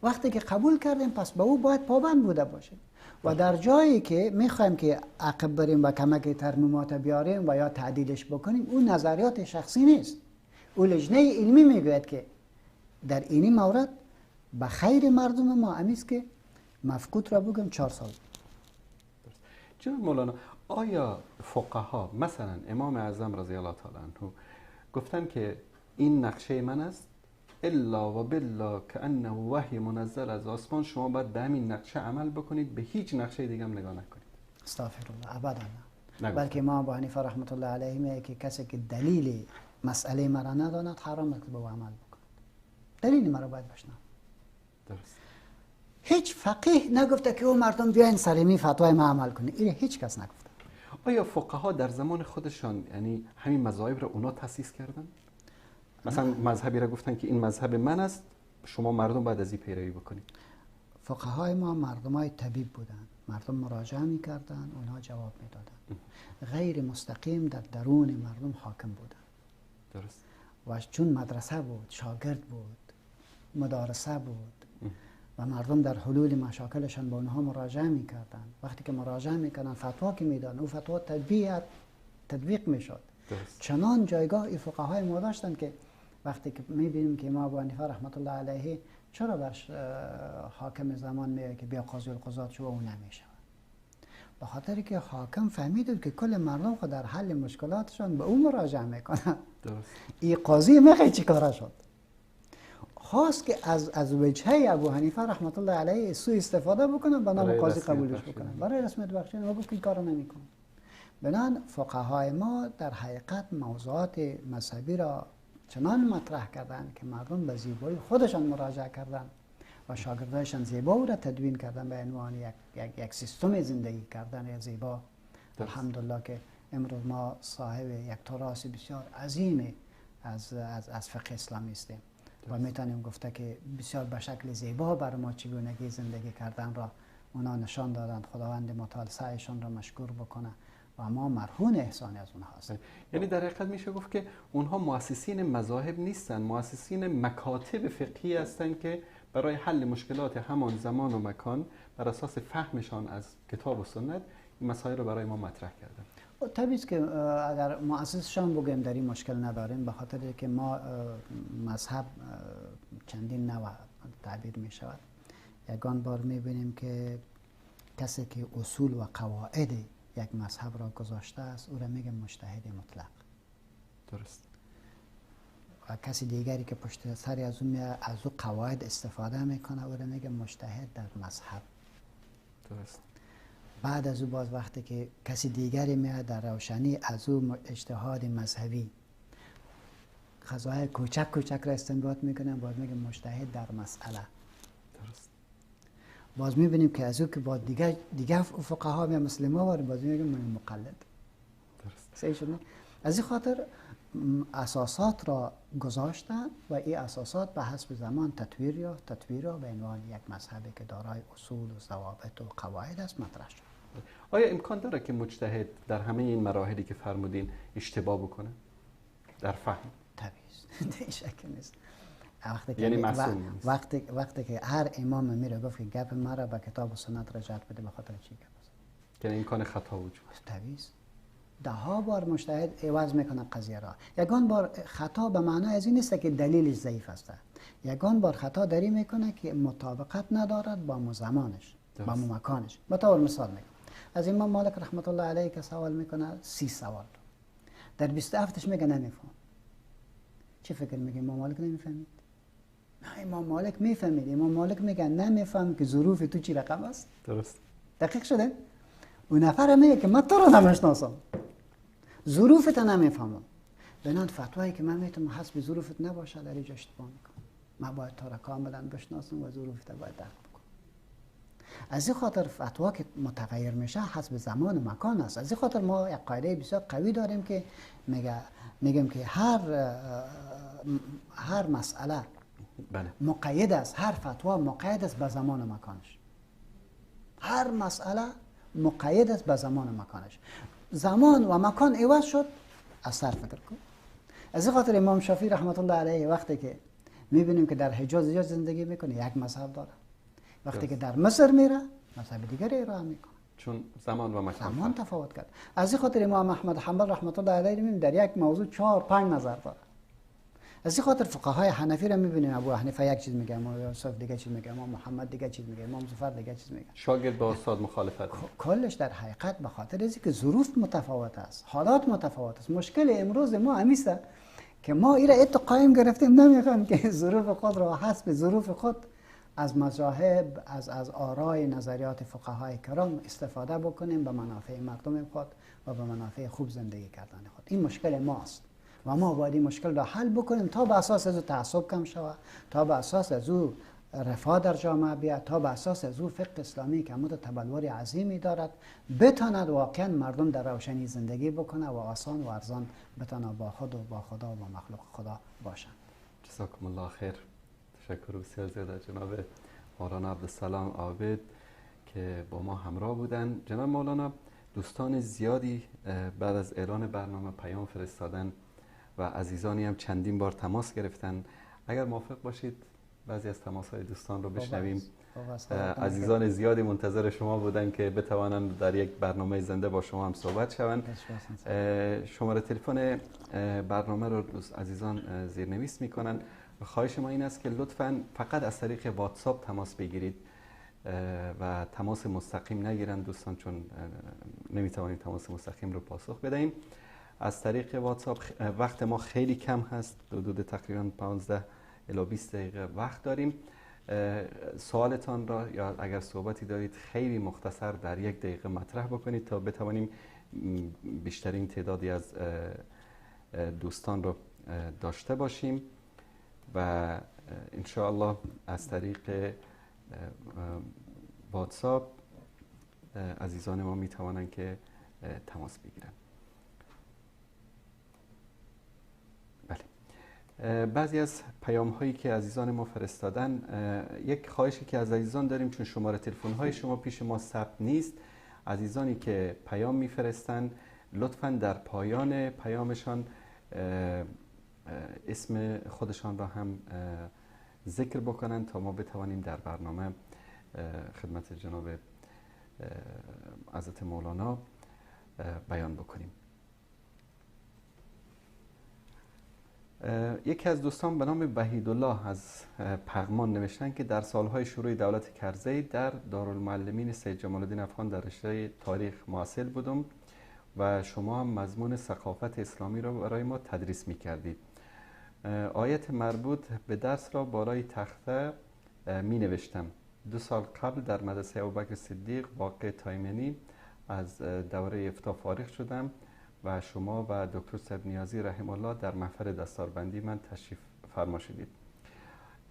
S4: وقتی که قبول کردیم پس به او باید پابند بوده باشیم و در جایی که میخوایم که عقب بریم و کمک ترمیمات بیاریم و یا تعدیلش بکنیم، او نظریات شخصی نیست، او لجنه علمی میگوید که در اینی مورد به خیر مردم ما امیست که مفقود را بگم 4 سال.
S3: جناب مولانا، آیا فقها مثلا امام اعظم رضی الله تعالی عنه گفتن که این نقشه من است، الا و بالله که انه وحی منزل از آسمان، شما باید به همین نقشه عمل بکنید، به هیچ نقشه دیگه هم نگاه نکنید؟
S4: استغفر الله، ابدا نه. بلکه امام ابو حنیفه رحمت الله علیه میگه که کسی که دلیل مسئله مرا نداند حرام است به او عمل بکند. دلیل مرا باید بشناسد.
S3: درست.
S4: هیچ فقیه نگفته که او مردم بیاین سریمی فتوای ما عمل کنید، این هیچ کس نگفته.
S3: آیا فقها در زمان خودشان یعنی همین مذاهب را اونا تاسیس کردن؟ مثلا مذهبی را گفتن که این مذهب من است، شما مردم باید از این پیروی بکنید؟
S4: فقهای ما مردمای طبیب بودن، مردم مراجعه میکردن، اونها جواب میدادن، غیر مستقیم در درون مردم حاکم بودن.
S3: درست.
S4: و چون مدرسه بود، شاگرد بود، مدارسه بود و مردم در حلول مشاکلشان با اونها مراجعه میکردن. وقتی که مراجعه میکردن فتوا که میدادن، او فتوا تطبیق میشد. چنان جایگاه فقهای ما داشتن که وقتی که میبینیم که امام ابو حنیفه رحمت الله علیه چرا برش حاکم زمان میگه که بیا قاضی القضات شو، او نمیشه؟ به خاطر که حاکم فهمید که کل مردم خود در حل مشکلاتشان به او مراجعه میکنن.
S3: درست.
S4: این قاضی میخواد چیکاره شد؟ خواست که از وجهه ابو حنیفه رحمت الله علیه سوء استفاده بکنه، به نام قاضی قبولش بکنه، برای رسمیت بخشیدن. و گفت که این کارو نمیکنه. بنان فقهای ما در حقیقت موضوعات مذهبی را چنان مطرح کردن که مردم به زیبایی خودشان مراجعه کردن و شاگردایشان زیبا او را تدوین کردن به عنوان یک سیستم زندگی کردن زیبا. الحمدلله که امروز ما صاحب یک تراث بسیار عظیم از فقه اسلامی هستیم و میتونیم گفته که بسیار به شکل زیبا بر ما چگونگی زندگی کردن را اونا نشان دادند. خداوند متعال سعیشان را مشکور بکنه و ما مرهون احسان از اونها هستیم.
S3: یعنی در حقیقت میشه گفت که اونها مؤسسین مذاهب نیستن، مؤسسین مکاتب فقهی هستند که برای حل مشکلات همان زمان و مکان بر اساس فهمشان از کتاب و سنت این مسائل رو برای ما مطرح کردن.
S4: طبیعی است که اگر مؤسسشان بگیم در این مشکل نداریم، به خاطر که ما مذهب چندین نوع تعبیر می شود. یگان بار می بینیم که کسی که اصول و قواعد یک مذهب را گذاشته است او را میگه مجتهد مطلق.
S3: درست.
S4: و کسی دیگری که پشت سر از اون از او قواعد استفاده میکنه او را میگه مجتهد در مذهب.
S3: درست.
S4: بعد از او باز وقتی که کسی دیگری میاد در روشنی از او اجتهاد مذهبی قضایای کوچک کوچک را استنباط میکنه، باز میگه مجتهد در مسئله.
S3: درست.
S4: باز میبینیم که از او که با دیگه فقها یا مسلما وارد، باز میگه مقلد.
S3: درست.
S4: صحیح شد. از این خاطر اساسات را گذاشتن و این اساسات به حسب زمان تطویر به عنوان یک مذهبی که دارای اصول و ضوابط و قواعد است مطرح شد.
S3: آیا امکان داره که مجتهد در همه این مراحلی که فرمودین اشتباه بکنه در فهم؟
S4: طبیعی است. شک نیست.
S3: یعنی معصوم نیست.
S4: وقتی که هر امام میره گفت که گپ مرا به کتاب و سنت رجعت بده، به خاطر چی گپ است؟
S3: یعنی امکان خطا وجود
S4: طبیعی است. ده ها بار مجتهد عوض میکنه قضیه را. یگان بار خطا به معنای از این نیست که دلیلش ضعیف است. یگان بار خطا دری میکنه که مطابقت ندارد با زمانش، با مکانش. به طور مثال میگم از امام مالک رحمت الله علیه که سوال میکنه 30 سوال، در 27ش میگه نمیفهم. چه فکر میگه امام مالک نمیفهمید؟ نه، امام مالک میفهمید. امام مالک میگه نمیفهم که ظروف تو چی رقم است.
S3: درست
S4: دقیق شده؟ اون نفر میگه که من تو رو نمیشناسم، ظروفت نمیفهمم، بنان فتوایی که من میتونم حسب ظروفت نباشه در اینجا اشتباه میکنم. من باید تو را کاملا بشناسم و ظروفت باید درک بکنم. از این خاطر فتوا که متغیر میشه حسب زمان و مکان است. از این خاطر ما یک قاعده بسیار قوی داریم که میگم که هر مسئله
S3: بله
S4: مقید است، هر فتوا مقید است به زمان و مکانش. هر مسئله مقید است به زمان و مکانش. زمان و مکان عوض شد از سر فکر کن. از این خاطر امام شافعی رحمت الله علیه وقتی که میبینیم که در حجاز زندگی میکنه یک مذهب داره، وقتی که در مصر میره مذهب دیگری ارائه میکنه،
S3: چون زمان و مکان
S4: زمان تفاوت کرد. از این خاطر امام احمد حنبل رحمت الله علیه میبینیم در یک موضوع 4-5 نظر داره. از این خاطر فقهای حنفی رو میبینیم ابو حنیفه یک چیز میگه، امام یوسف دیگه چیز میگه، امام محمد دیگه چیز میگه، امام زفر دیگه چیز میگه.
S3: شاگرد با استاد مخالفت
S4: کلش در حقیقت به خاطر از اینکه ظروف متفاوت است، حالات متفاوت است. مشکل امروز ما همیشه که ما ایره اتو قایم گرفتیم، نمیخوایم که ظروف خود را حسب ظروف خود از مذاهب، از آرای نظریات فقهای کرام استفاده بکنیم به منافع مردم خود و به منافع خوب زندگی کردن خود. این مشکل ماست و ما باید این مشکل را حل بکنیم تا به اساس از او تعصب کم شود، تا به اساس از او رفاه در جامعه بیاد، تا به اساس از او فقه اسلامی که همون تبلور عظیمی دارد بتاند واقعا مردم در روشنی زندگی بکنه و آسان و ارزان بتانه با خود و با خدا و با مخلوق خدا باشند.
S3: جزاکم الله خیر. تشکر بسیار زیاد جناب مولانا عبدالسلام عابد که با ما همراه بودن. جناب مولانا، دوستان زیادی بعد از اعلان برنامه پیام فرستادن و عزیزانی هم چندین بار تماس گرفتن. اگر موافق باشید بعضی از تماس‌های دوستان رو بشنویم. عزیزان زیادی منتظر شما بودن که بتوانند در یک برنامه زنده با شما هم صحبت شوند. شماره تلفن برنامه رو عزیزان زیرنویس میکنن. خواهش ما این است که لطفاً فقط از طریق واتساپ تماس بگیرید و تماس مستقیم نگیرند دوستان، چون نمیتوانیم تماس مستقیم رو پاسخ بدهیم. از طریق واتساپ وقت ما خیلی کم هست، حدود تقریباً 15 الی 20 دقیقه وقت داریم. سوالتان را یا اگر صحبتی دارید خیلی مختصر در 1 دقیقه مطرح بکنید تا بتوانیم بیشترین تعدادی از دوستان را داشته باشیم و انشاءالله از طریق واتساپ عزیزان ما می توانند که تماس بگیرند. بله، بعضی از پیام هایی که عزیزان ما فرستادن، یک خواهشی که از عزیزان داریم، چون شماره تلفن های شما پیش ما ثبت نیست، عزیزانی که پیام میفرستن لطفاً در پایان پیامشان اسم خودشان را هم ذکر بکنن تا ما بتوانیم در برنامه خدمت جناب حضرت مولانا بیان بکنیم. یکی از دوستان به نام وحیدالله از پغمان نوشتن که در سالهای شروع دولت کرزی در دارالمعلمین سید جمال الدین افغان در رشته تاریخ محصل بودم و شما هم مضمون ثقافت اسلامی را برای ما تدریس می‌کردید. آیت مربوط به درس را بالای تخته می نوشتم. 2 سال قبل در مدرسه ابوبکر صدیق واقع تایمنی از دوره افتا فارغ شدم و شما و دکتر صاحب نیازی رحم الله در محفل دستاربندی من تشریف فرما شدید.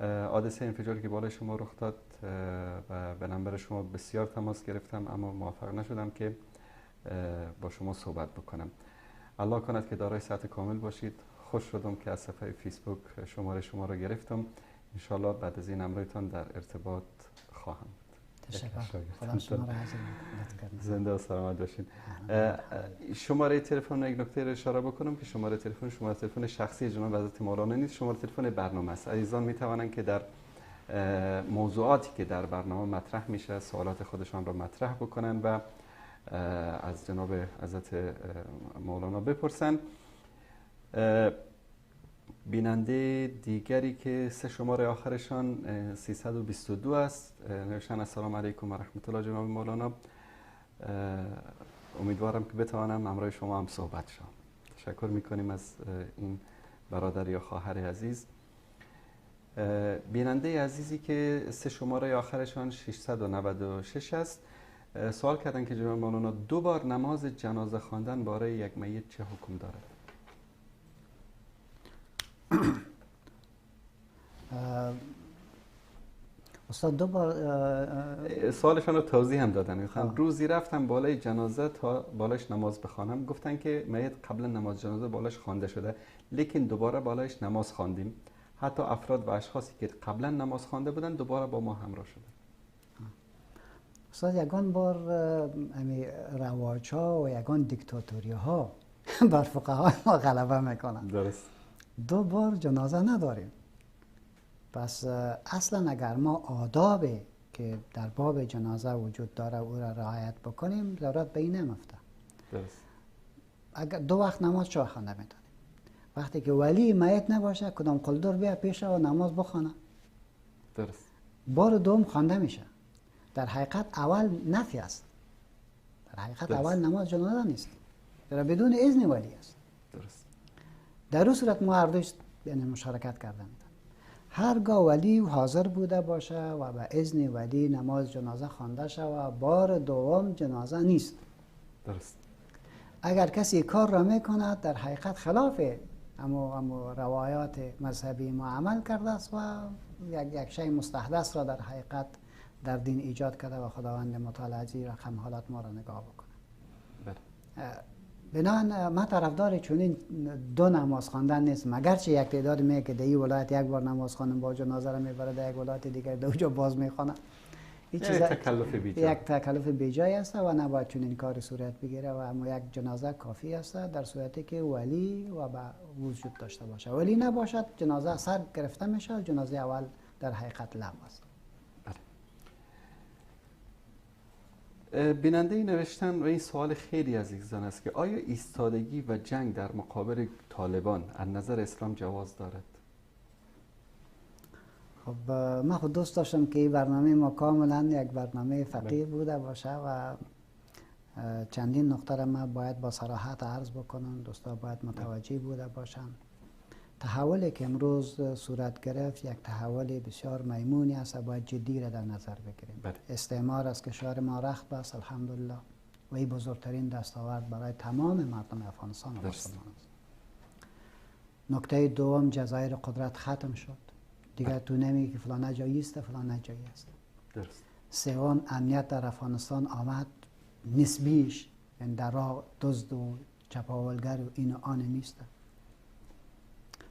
S3: حادثه انفجاری که بالای شما رخ داد و به نمبر شما بسیار تماس گرفتم اما موفق نشدم که با شما صحبت بکنم. الله کند که دارای صحت کامل باشید. خوش شدم که از صفحه فیسبوک شماره شما را گرفتم. انشالله بعد از این امرایتان در ارتباط خواهم بود.
S4: تشکر. خدا شما را حاضر کردید.
S3: زنده و سلامت باشین. شماره تلفن، یک نکته را اشاره بکنم که شماره تلفن شخصی جناب حضرت مولانا نیست، شماره تلفن برنامه است. عزیزان می توانند که در موضوعاتی که در برنامه مطرح میشه سوالات خودشان را مطرح بکنن و از جناب حضرت مولانا بپرسن. بیننده دیگری که سه شماره آخرشان 322 است نوشتن السلام علیکم و رحمت الله جناب مولانا، امیدوارم که بتوانم همراه شما هم صحبت شم. تشکر میکنیم از این برادر یا خواهر عزیز. بیننده عزیزی که سه شماره آخرشان 696 است سوال کردن که جناب مولانا دو بار نماز جنازه خواندن برای یک میت چه حکم دارد؟
S4: استاد دو بار
S3: سوالشان رو توضیح هم دادن. روزی رفتم بالای جنازه تا بالاش نماز بخوانم، گفتن که میت قبل نماز جنازه بالاش خوانده شده، لیکن دوباره بالاش نماز خواندیم. حتی افراد و اشخاصی که قبلا نماز خوانده بودن دوباره با ما همراه شدن.
S4: استاد یگان بار رواج ها و یگان دیکتاتوری ها بر فقهای ما غلبه میکنن.
S3: درست.
S4: دو بار جنازه نداریم. پس اصلا اگر ما آدابی که در باب جنازه وجود داره او را رعایت بکنیم ضرورت به این نمیفته.
S3: درست.
S4: اگر دو وقت نماز چه خوانده میتونیم؟ وقتی که ولی میت نباشه کدام قلدر بیا پیش و نماز بخوانه.
S3: درست.
S4: بار دوم خوانده میشه. در حقیقت اول نفی است. در حقیقت درست. اول نماز جنازه نیست. در بدون اذن ولی است.
S3: درست.
S4: در اون صورت ما هر دوش یعنی مشارکت کرده میتونیم. هرگاه ولی حاضر بوده باشه و به اذن ولی نماز جنازه خوانده شود، بار دوم جنازه نیست.
S3: درست.
S4: اگر کسی کار را میکند در حقیقت خلاف امو روایات مذهبی ما عمل کرده است و یک شی مستحدث را در حقیقت در دین ایجاد کرده و خداوند متعال از این رقم حالات ما را نگاه بکنه.
S3: بله.
S4: بنابراین من طرفدار چنین دو نماز خواندن نیست، مگر چه یک تعداد میگه که در این ولایت یک بار نماز خوانم با جنازه را میبره، در یک ولایت دیگر در اونجا باز میخوانه.
S3: این چیز تکلف بیجا،
S4: یک تکلف بیجای است و نباید چنین کار صورت بگیره و اما یک جنازه کافی است در صورتی که ولی و به وجود داشته باشه. ولی نباشد جنازه سر گرفته میشه و جنازه اول در حقیقت لغو است.
S3: بیننده نوشتن و این سوال خیلی عزیزان است که آیا ایستادگی و جنگ در مقابل طالبان از نظر اسلام جواز دارد؟
S4: خب من خود دوست داشتم که این برنامه ما کاملا یک برنامه فقیه بوده باشه و چندین نقطه را من باید با صراحت عرض بکنم، دوستا باید متوجه بوده باشن. تحولی که امروز صورت گرفت یک تحول بسیار میمونی است، باید جدی را در نظر بگیریم.
S3: بله.
S4: استعمار از کشور ما رخت بست الحمدلله و این بزرگترین دستاورد برای تمام مردم افغانستان و مسلمان است. نکته دوم، جزایر قدرت ختم شد، دیگر تو نمیگی که فلان جایی است فلان جایی است.
S3: درست.
S4: سوم، امنیت در افغانستان آمد نسبیش، یعنی در راه دزد و چپاولگر و این و آن نیست.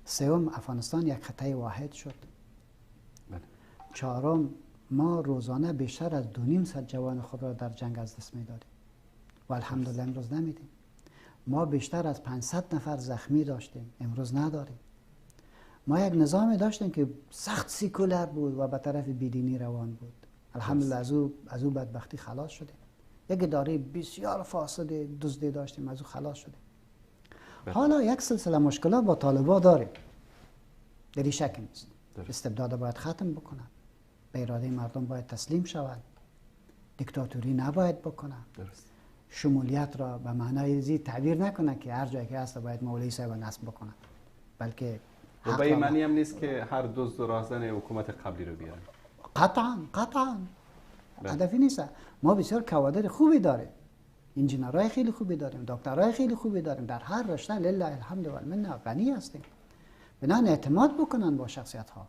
S4: سوم، افغانستان یک خطه واحد شد.
S3: بله.
S4: چهارم، ما روزانه بیشتر از 250 جوان خود را در جنگ از دست میدادیم و الحمدلله امروز نمیدیم. ما بیشتر از 500 نفر زخمی داشتیم، امروز نداریم. ما یک نظامی داشتیم که سخت سیکولر بود و به طرف بیدینی روان بود، الحمدلله از او بدبختی خلاص شدیم. یک اداره بسیار فاسد دزدی داشتیم، از او خلاص شدیم. حالا یک سلسله مشکلات با طالبا داریم، در این شک نیست. استبداد باید ختم بکنن، به اراده مردم باید تسلیم شوند، دیکتاتوری نباید بکنن.
S3: درست.
S4: شمولیت را به معنای زی تعبیر نکنه که هر جایی که هست باید مولوی صاحب نصب بکنن، بلکه
S3: و به این معنی هم نیست که هر دزد و راهزن حکومت قبلی رو بیارن.
S4: قطعا قطعا هدفی نیست. ما بسیار کوادر خوبی داریم، انجینرهای خیلی خوبی داریم، دکترهای خیلی خوبی داریم، در هر رشته لله الحمد و المنه غنی هستیم. بنابراین اعتماد بکنن با شخصیت ها.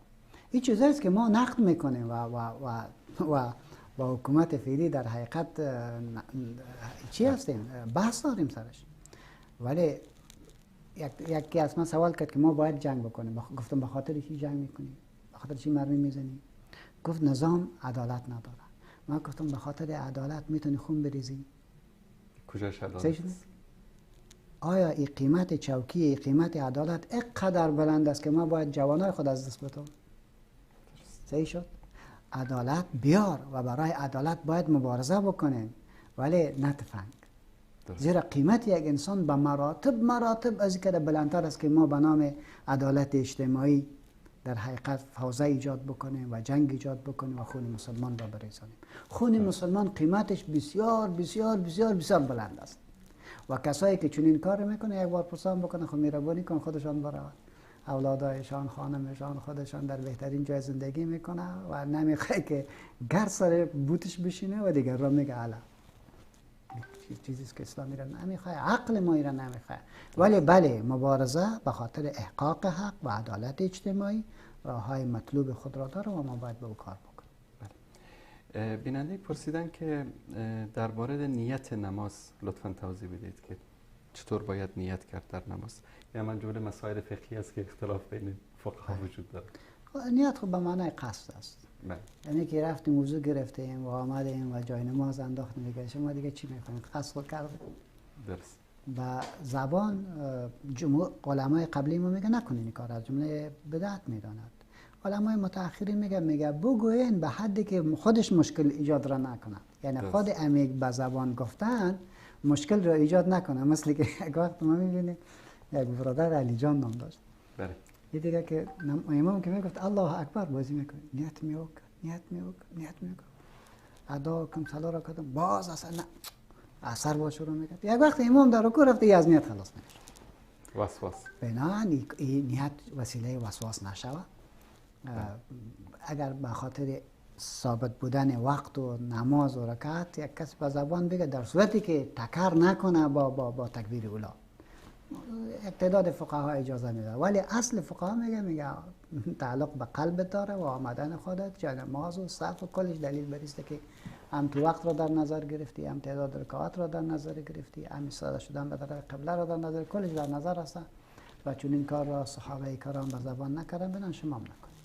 S4: این چیزایی است که ما نقد میکنیم و با حکومت فعلی در حقیقت چی هستیم، بحث داریم سرش. ولی یکی از من سوال کرد که ما باید جنگ بکنیم. گفتم به خاطر چی جنگ میکنیم؟ به خاطر چی مرمی میزنیم؟ گفت نظام عدالت نداره. من گفتم به خاطر عدالت میتونی خون بریزی؟
S3: کجاش عدالت؟
S4: آیا این قیمت چوکی، این قیمت عدالت اینقدر بلند است که ما باید جوانای خود از دست بدم؟ صحیح شد؟ عدالت بیار و برای عدالت باید مبارزه بکنیم ولی نه تفنگ. زیرا قیمت یک انسان به مراتب مراتب از که بلندتر است که ما به نام عدالت اجتماعی در حقیقت فوضی ایجاد بکنیم و جنگ ایجاد بکنیم و خون مسلمان را بریزانیم. خون مسلمان قیمتش بسیار بسیار بسیار بسیار بلند است و کسایی که چنین کار میکنه یک بار پرسان بکنه، خب مهربانی کن خودشان برود، اولادایشان، خانمشان، خودشان در بهترین جای زندگی میکنه و نمیخواد که گر سر بوتش بشینه و دیگر را میگه علا. چیزی که اسلامی را نمیخواد، عقل ما را نمیخواد. ولی بله، مبارزه به خاطر احقاق حق و عدالت اجتماعی راههای مطلوب خود را داره و ما باید به او کار بکنیم.
S3: بله. بیننده پرسیدن که در مورد نیت نماز لطفاً توضیح بدید که چطور باید نیت کرد در نماز. یعنی من جمله مسائل فقهی است که اختلاف بین فقها وجود داره.
S4: نیت خب به معنای قصد است.
S3: بله.
S4: یعنی که رفتیم وضو گرفتیم و آمدیم و جای نماز انداختیم، دیگه شما دیگه چی میخواین؟ قصد خود کردیم.
S3: درست.
S4: و زبان جمهور علمای قبلی ما میگه نکنین این کار، از جمله بدعت میداند. علمای متأخرین میگه بگوین به حدی که خودش مشکل ایجاد را نکند. یعنی خود امیگ به زبان گفتن مشکل را ایجاد نکنه. مثل که یک وقت ما میبینیم یک برادر علی جان نام داشت.
S3: بله.
S4: یه دیگه که امام که میگفت الله اکبر بازی میکنه، نیت میوک نیت میوک نیت میوک، ادا کم صلا را کردم باز اصلا نه اثر با شروع میکرد. یک وقت امام در رکوع رفته از نیت خلاص نمیشه.
S3: وسواس.
S4: بنابراین این نیت وسیله وسواس نشود. اگر به خاطر ثابت بودن وقت و نماز و رکعت یک کس به زبان بگه، در صورتی که تکر نکنه با تکبیر اولا، یک تعداد فقها اجازه میده، ولی اصل فقها میگه تعلق به قلب داره و آمدن خودت جای نماز و صف و کلش دلیل بریسته که هم تو وقت را در نظر گرفتی، هم تعداد رکعات را در نظر گرفتی، هم ایستاده شدن به طرف قبله را در نظر، کلش در نظر هست و چون این کار را صحابه کرام به زبان نکردن، بنان شما هم نکنید.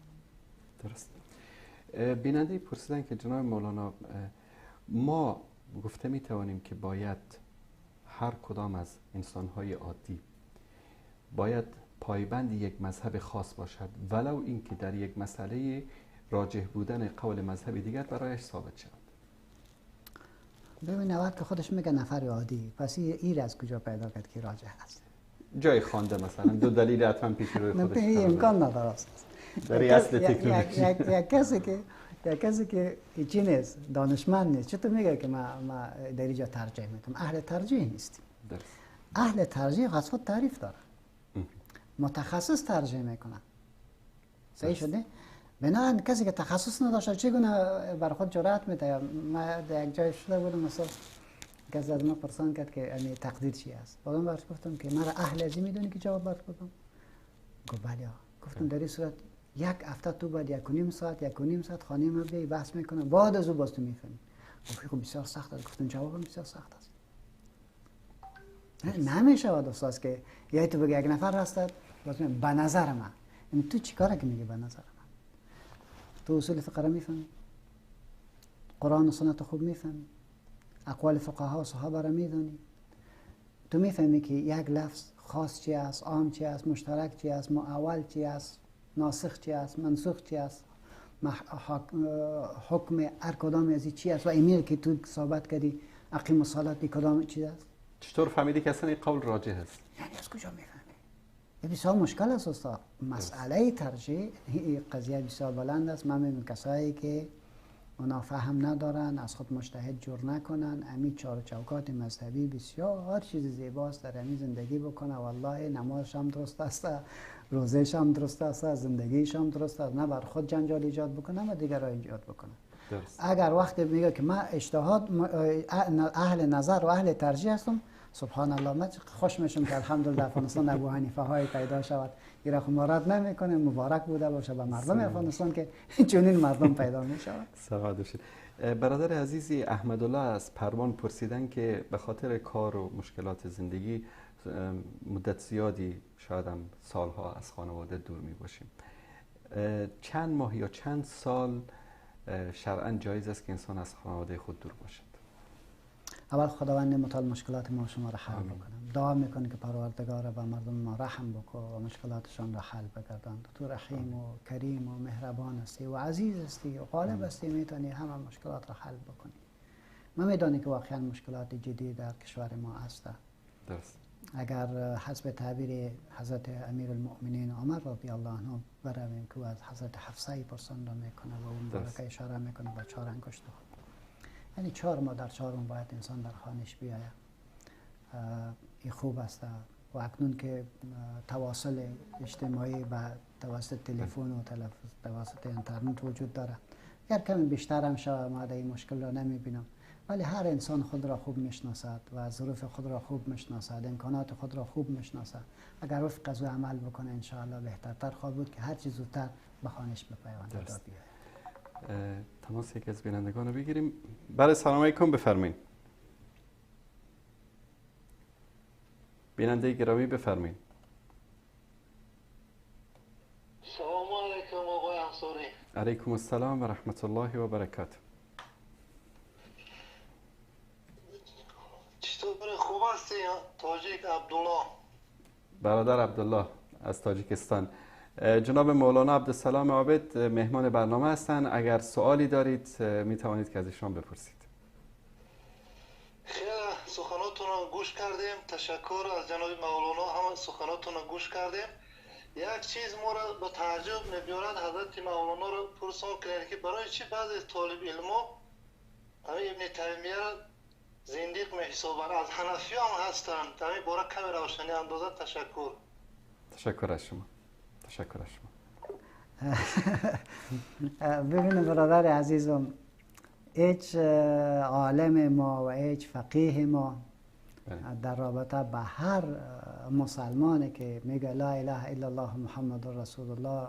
S3: درست. بیننده پرسیدن که جناب مولانا، ما گفته می توانیم که باید هر کدام از انسان‌های عادی باید پایبند یک مذهب خاص باشد، ولو اینکه در یک مسئله راجح بودن قول مذهب دیگر برایش ثابت شود.
S4: ببین اول که خودش میگه نفر عادی، پس این از کجا پیدا کرد که راجح است؟
S3: جای خوانده مثلا دو دلیل حتما پیش روی خودش.
S4: نه امکان نداره است.
S3: در اصل تکنولوژی
S4: یک کسی که چی نیست، دانشمند نیست، چطور میگه که ما در اینجا ترجیح میدم؟ اهل ترجیح نیستیم. اهل ترجیح از خود تعریف داره، متخصص ترجیح میکنه. صحیح شده؟ بنابراین کسی که تخصص نداشته چگونه بر خود جرأت میده؟ ما در یک جای شده بودم، مثلا کسی از ما پرسان کرد که یعنی تقدیر چی است؟ بعدم برش گفتم که مرا اهل ازی میدونی که جواب برات بدم؟ گفت بله. گفتم در این صورت یک هفته تو باید 1.5 ساعت خانه ما بیای بحث میکنم، بعد از او باز تو میفهمی. گفت خب بسیار سخت است. گفتم جوابم بسیار سخت است. نمیشود استاد که یا تو بگی یک نفر هست باز به نظر من، یعنی تو چیکاره که میگی به نظر من؟ تو اصول فقه را میفهمی، قرآن و سنت خوب میفهمی، اقوال فقها و صحابه را میدانی، تو میفهمی که یک لفظ خاص چی است، عام چی است، مشترک چی است، معول چی است، ناسخ چی است، منسوخ چی است، حکم هر کدام از چی است و ایمیل که تو صحبت کردی اقیم الصلاه کدام چیز است؟
S3: چطور فهمیدی که اصلا این قول راجح است؟
S4: یعنی از کجا میفهمی؟ این بسیار مشکل است استاد. مسئله ترجیح قضیه بسیار بلند است. من میگم کسایی که اونا فهم ندارن، از خود مجتهد جور نکنن، امی چهار چوکات مذهبی بسیار چیز زیباست در امی زندگی بکنه، والله نمازش هم درست است، روزش هم درست است، زندگیش هم درست است، نه بر خود جنجال ایجاد بکنه و دیگر را ایجاد بکنه.
S3: درست.
S4: اگر وقتی میگه که من اجتهاد اهل نظر و اهل ترجیح هستم، سبحان الله من خوش میشم که الحمدلله افغانستان ابو حنیفه های پیدا شود. این را مراد نمیکنه، مبارک بوده باشه به مردم افغانستان که چنین مردم پیدا میشود.
S3: سلامت باشید. برادر عزیزی احمدالله از پروان پرسیدن که به خاطر کار و مشکلات زندگی مدت زیادی، شاید هم سالها، از خانواده دور می باشیم. چند ماه یا چند سال شرعاً جایز است که انسان از خانواده خود دور باشد؟
S4: اول خداوند متعال مشکلات ما شما را حل بکنم. دعا میکنه که پروردگار به مردم ما رحم بکن و مشکلاتشان را حل بگردان. تو رحیم و کریم و مهربان هستی و عزیز هستی و غالب هستی، میتونی همه مشکلات را حل بکنی. ما میدانیم که واقعا مشکلات جدی در کشور ما هست.
S3: درست.
S4: اگر حسب تعبیر حضرت امیرالمؤمنین عمر رضی الله عنه برویم که از حضرت حفصه پرسان را میکنه و اون مبارکه اشاره میکنه با 4 انگشت خود، یعنی 4 ماه در 4 ماه باید انسان در خانهش بیاید. این خوب است. و اکنون که تواصل اجتماعی به توسط تلفن و توسط اینترنت وجود داره، اگر کمی بیشتر هم شود ما در این مشکل را نمیبینم، ولی هر انسان خود را خوب میشناسد و ظروف خود را خوب میشناسد، امکانات خود را خوب میشناسد. اگر وفق از او عمل بکنه انشاءالله بهترتر خواهد بود که هر چیز زودتر به خانهش بپیوندد.
S3: تماس یکی از بینندگان رو بگیریم. بله، سلام علیکم، بفرمایید. بیننده گرامی بفرمایید.
S5: سلام علیکم آقای انصاری.
S3: علیکم السلام و رحمت الله و برکاته.
S5: چطور خوب هستی؟ تاجیک عبدالله.
S3: برادر عبدالله از تاجیکستان. جناب مولانا عبدالسلام عابد مهمان برنامه هستند. اگر سوالی دارید می توانید که از ایشان بپرسید.
S5: خیلی سخناتون رو گوش کردیم. تشکر از جناب مولانا، همه سخناتون رو گوش کردیم. یک چیز ما را به تعجب می‌برد، حضرت مولانا رو پرسان کردن که برای چی بعضی طالب علما همین ابن تیمیه را زندیق می‌حسابند، از حنفی هم هستند. در این باره کمی روشنی اندازه. تشکر.
S3: تشکر از شما. تشکر از شما.
S4: ببینید برادر عزیزم، هیچ عالم ما و هیچ فقیه ما در رابطه به هر مسلمانی که میگه لا اله الا الله محمد رسول الله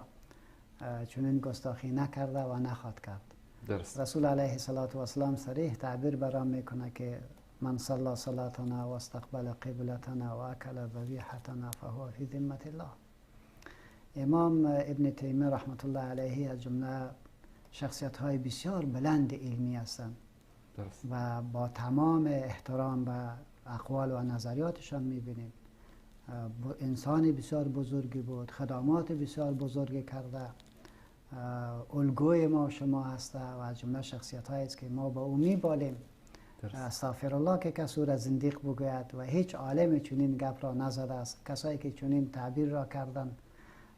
S4: چنین گستاخی نکرده و نخواد کرد.
S3: درست.
S4: رسول علیه الصلاة والسلام صریح تعبیر برام میکنه که من صلی صلاتنا و استقبل قبلتنا و اکل ذبیحتنا فهو فی ذمة الله. امام ابن تیمیه رحمت الله علیه از جمله شخصیت های بسیار بلند علمی هستند و با تمام احترام به اقوال و نظریاتشان میبینیم انسان بسیار بزرگی بود، خدمات بسیار بزرگی کرده، الگوی ما شما هسته و از جمله شخصیت هایی است که ما با او میبالیم. استغفر الله که کسی را زندیق بگوید و هیچ عالم چنین گپ را نزده است. کسایی که چنین تعبیر را کردن،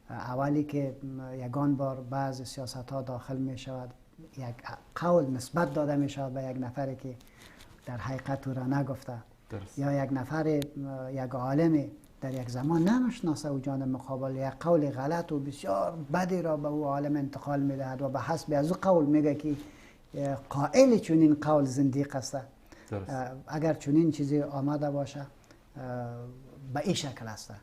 S4: اولی که یگان بار بعض سیاست ها داخل می شود، یک قول نسبت داده می شود به یک نفری که در حقیقت او را نگفته.
S3: درست.
S4: یا یک نفر، یک عالم در یک زمان نمیشناسه او جانب مقابل یک قول غلط و بسیار بدی را به او عالم انتقال میدهد و به حسب از او قول میگه که قائل چنین قول زندیق است. اگر چنین چیزی آمده باشه به این شکل است.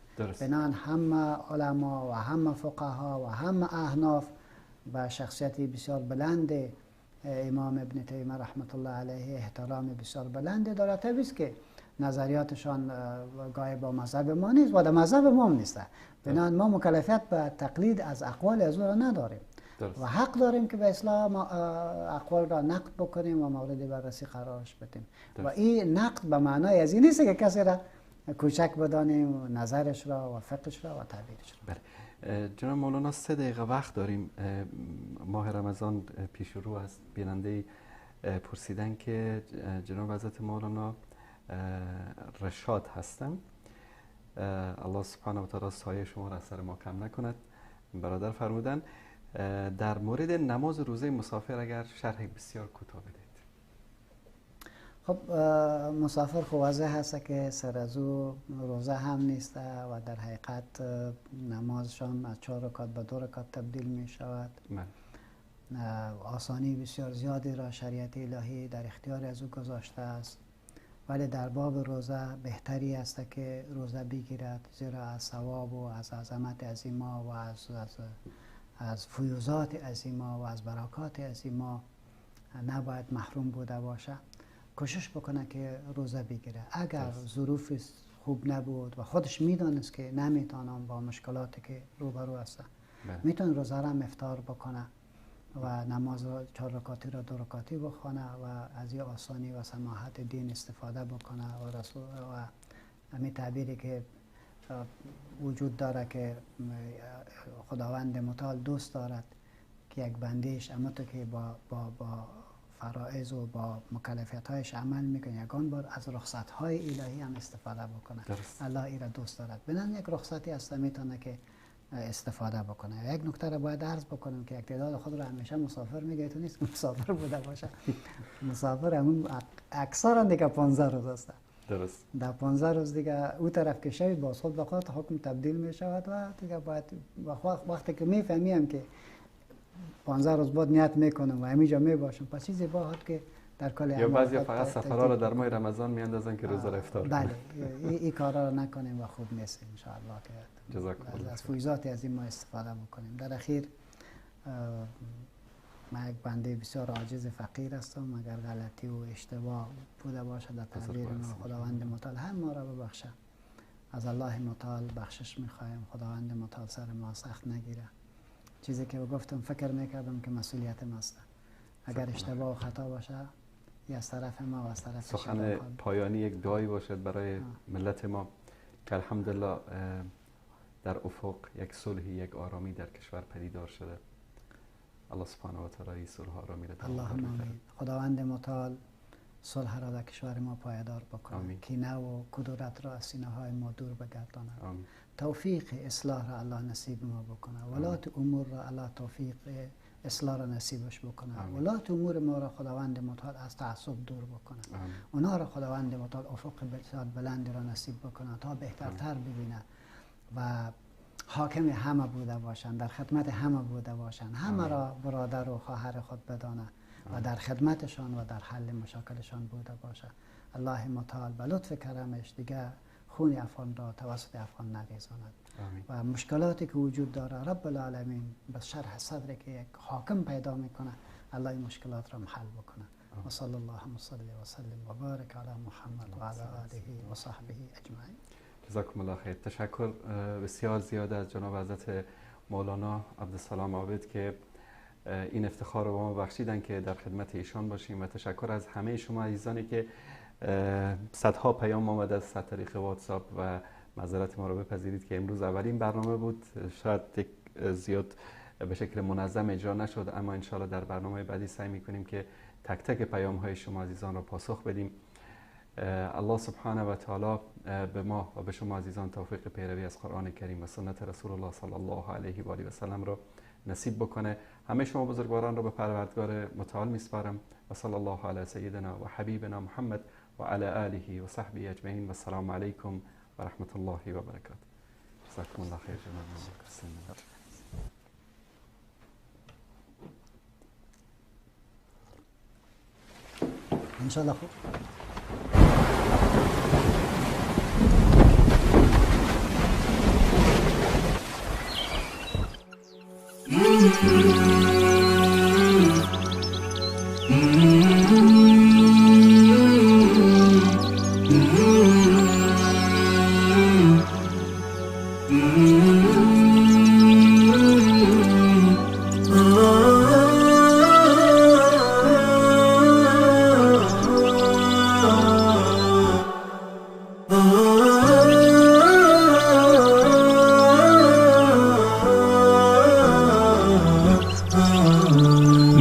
S4: بنان همه علما و همه فقها و همه احناف به شخصیت بسیار بلند امام ابن تیمیه رحمت الله علیه احترام بسیار بلند داره. طبیعی است که نظریاتشان گاهی با مذهب ما نیست و در مذهب ما هم نیست. بنابراین ما مکلفیت به تقلید از اقوال از او را نداریم.
S3: درست.
S4: و حق داریم که به اصلاح اقوال را نقد بکنیم و مورد بررسی قرارش بدیم. و این نقد به معنای از این نیست که کسی را کوچک بدانیم، نظرش را و فقهش را و تعبیرش را.
S3: بله. جناب مولانا 3 دقیقه وقت داریم. ماه رمضان پیش رو است. بیننده پرسیدن که جناب حضرت مولانا رشاد هستم، الله سبحانه و تعالی سایه شما را از سر ما کم نکند. برادر فرمودن در مورد نماز روزه مسافر اگر شرح بسیار کوتاه بدید.
S4: خب مسافر خب واضح هست که سر از او روزه هم نیست و در حقیقت نمازشان از 4 رکعت به 2 رکعت تبدیل می شود. آسانی بسیار زیادی را شریعت الهی در اختیار از او گذاشته است، ولی در باب روزه بهتری است که روزه بگیرد، زیرا از ثواب و از عظمت عظیما و از فیوضات عظیما و از برکات عظیما نباید محروم بوده باشه. کوشش بکنه که روزه بگیره. اگر ظروف خوب نبود و خودش میدانست که نمیتونم با مشکلاتی که روبرو هست، میتونه روزه را هم افطار بکنه و نماز 4 رکعتی را 2 رکعتی بخونه و از این آسانی و سماحت دین استفاده بکنه و رسول و همین تعبیری که وجود داره که خداوند متعال دوست دارد که یک بندیش اما تو که با فرائض و با مکلفیت‌هایش عمل میکنه، یگان بار از رخصت‌های الهی هم استفاده بکنه. الله ای را دوست دارد. بنان یک رخصتی هست میتونه که استفاده بکنه. یک نکته را باید عرض بکنم که یک تعداد خود را همیشه مسافر میگه، تو نیست که مسافر بوده باشه. مسافر همون اکثرا دیگه 15 روز است.
S3: درست.
S4: در 15 روز دیگه او طرف که شوید باز خود به خود حکم تبدیل می شود و دیگه باید وقتی که میفهمیم که 15 روز بعد نیت میکنم و همینجا می باشم، پس چیزی باید که در کل
S3: یا بعضی فقط سفرها رو در ماه رمضان میاندازن که روزه افطار.
S4: بله، این کارا رو نکنیم و خوب نیست ان شاء الله که
S3: جزاکم الله
S4: از فیضات از این ما استفاده بکنیم. در اخیر من یک بنده بسیار عاجز فقیر هستم، اگر غلطی و اشتباه بوده باشه در تعبیر ما خداوند متعال هم ما را ببخشه. از الله متعال بخشش میخوایم، خداوند متعال سر ما سخت نگیره. چیزی که گفتم فکر میکردم که مسئولیت ماست، اگر اشتباه و خطا باشه یا از طرف ما و از طرف
S3: سخن پایانی یک دعایی باشد برای ملت ما که الحمدلله در افق یک صلحی، یک آرامی در کشور پدیدار شده. الله سبحانه و تعالی صلح آرامی را
S4: اللهم آمین. خداوند متعال صلح را در کشور ما پایدار بکنه، کینه و کدورت را از سینه های ما دور بگرداند، توفیق اصلاح را الله نصیب ما بکنه، ولات امور را الله توفیق اصلاح را نصیبش بکنه، ولات امور ما را خداوند متعال از تعصب دور بکنه، اونا را خداوند متعال افق بسیار بلند را نصیب بکنه تا بهترتر ببینه و حاکم همه بوده باشند، در خدمت همه بوده باشند، همه را برادر و خواهر خود بدانه و در خدمتشان و در حل مشاکلشان بوده باشه. الله متعال به لطف کرمش دیگه خون افغان را توسط افغان نریزاند و مشکلاتی که وجود داره رب العالمین به شرح صدر که یک حاکم پیدا میکنه الله این مشکلات را حل بکنه. و صلی الله و سلم و بارک علی محمد و علی آله و صحبه اجمعین.
S3: جزاکم الله خیر. تشکر بسیار زیاد از جناب حضرت مولانا عبدالسلام عابد که این افتخار رو به ما بخشیدن که در خدمت ایشان باشیم و تشکر از همه شما عزیزانی که صدها پیام آمد از طریق واتساپ و معذرت ما رو بپذیرید که امروز اولین برنامه بود، شاید زیاد به شکل منظم اجرا نشد، اما انشالله در برنامه بعدی سعی میکنیم که تک تک پیام های شما عزیزان رو پاسخ بدیم. الله سبحانه و تعالی به ما و به شما عزیزان توفیق پیروی از قرآن کریم و سنت رسول الله صلی الله علیه و آله و سلم رو نصیب بکنه. همه شما بزرگواران رو به پروردگار متعال میسپارم و صلی الله علی سیدنا و حبیبنا محمد و علی آله و صحبه اجمعین و السلام علیکم و رحمت الله و برکاته. جزاکم الله خیر. جناب
S4: انشالله خوب.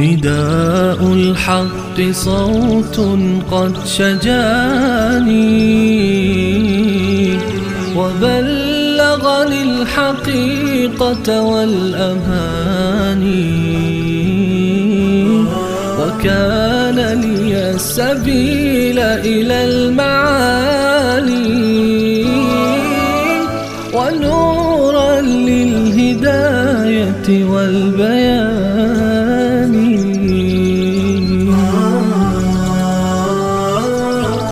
S1: نداء الحق صوت قد شجاني وبلغني الحقيقة والأماني وكان لي السبيل إلى المعالي ونورا للهداية والبيان.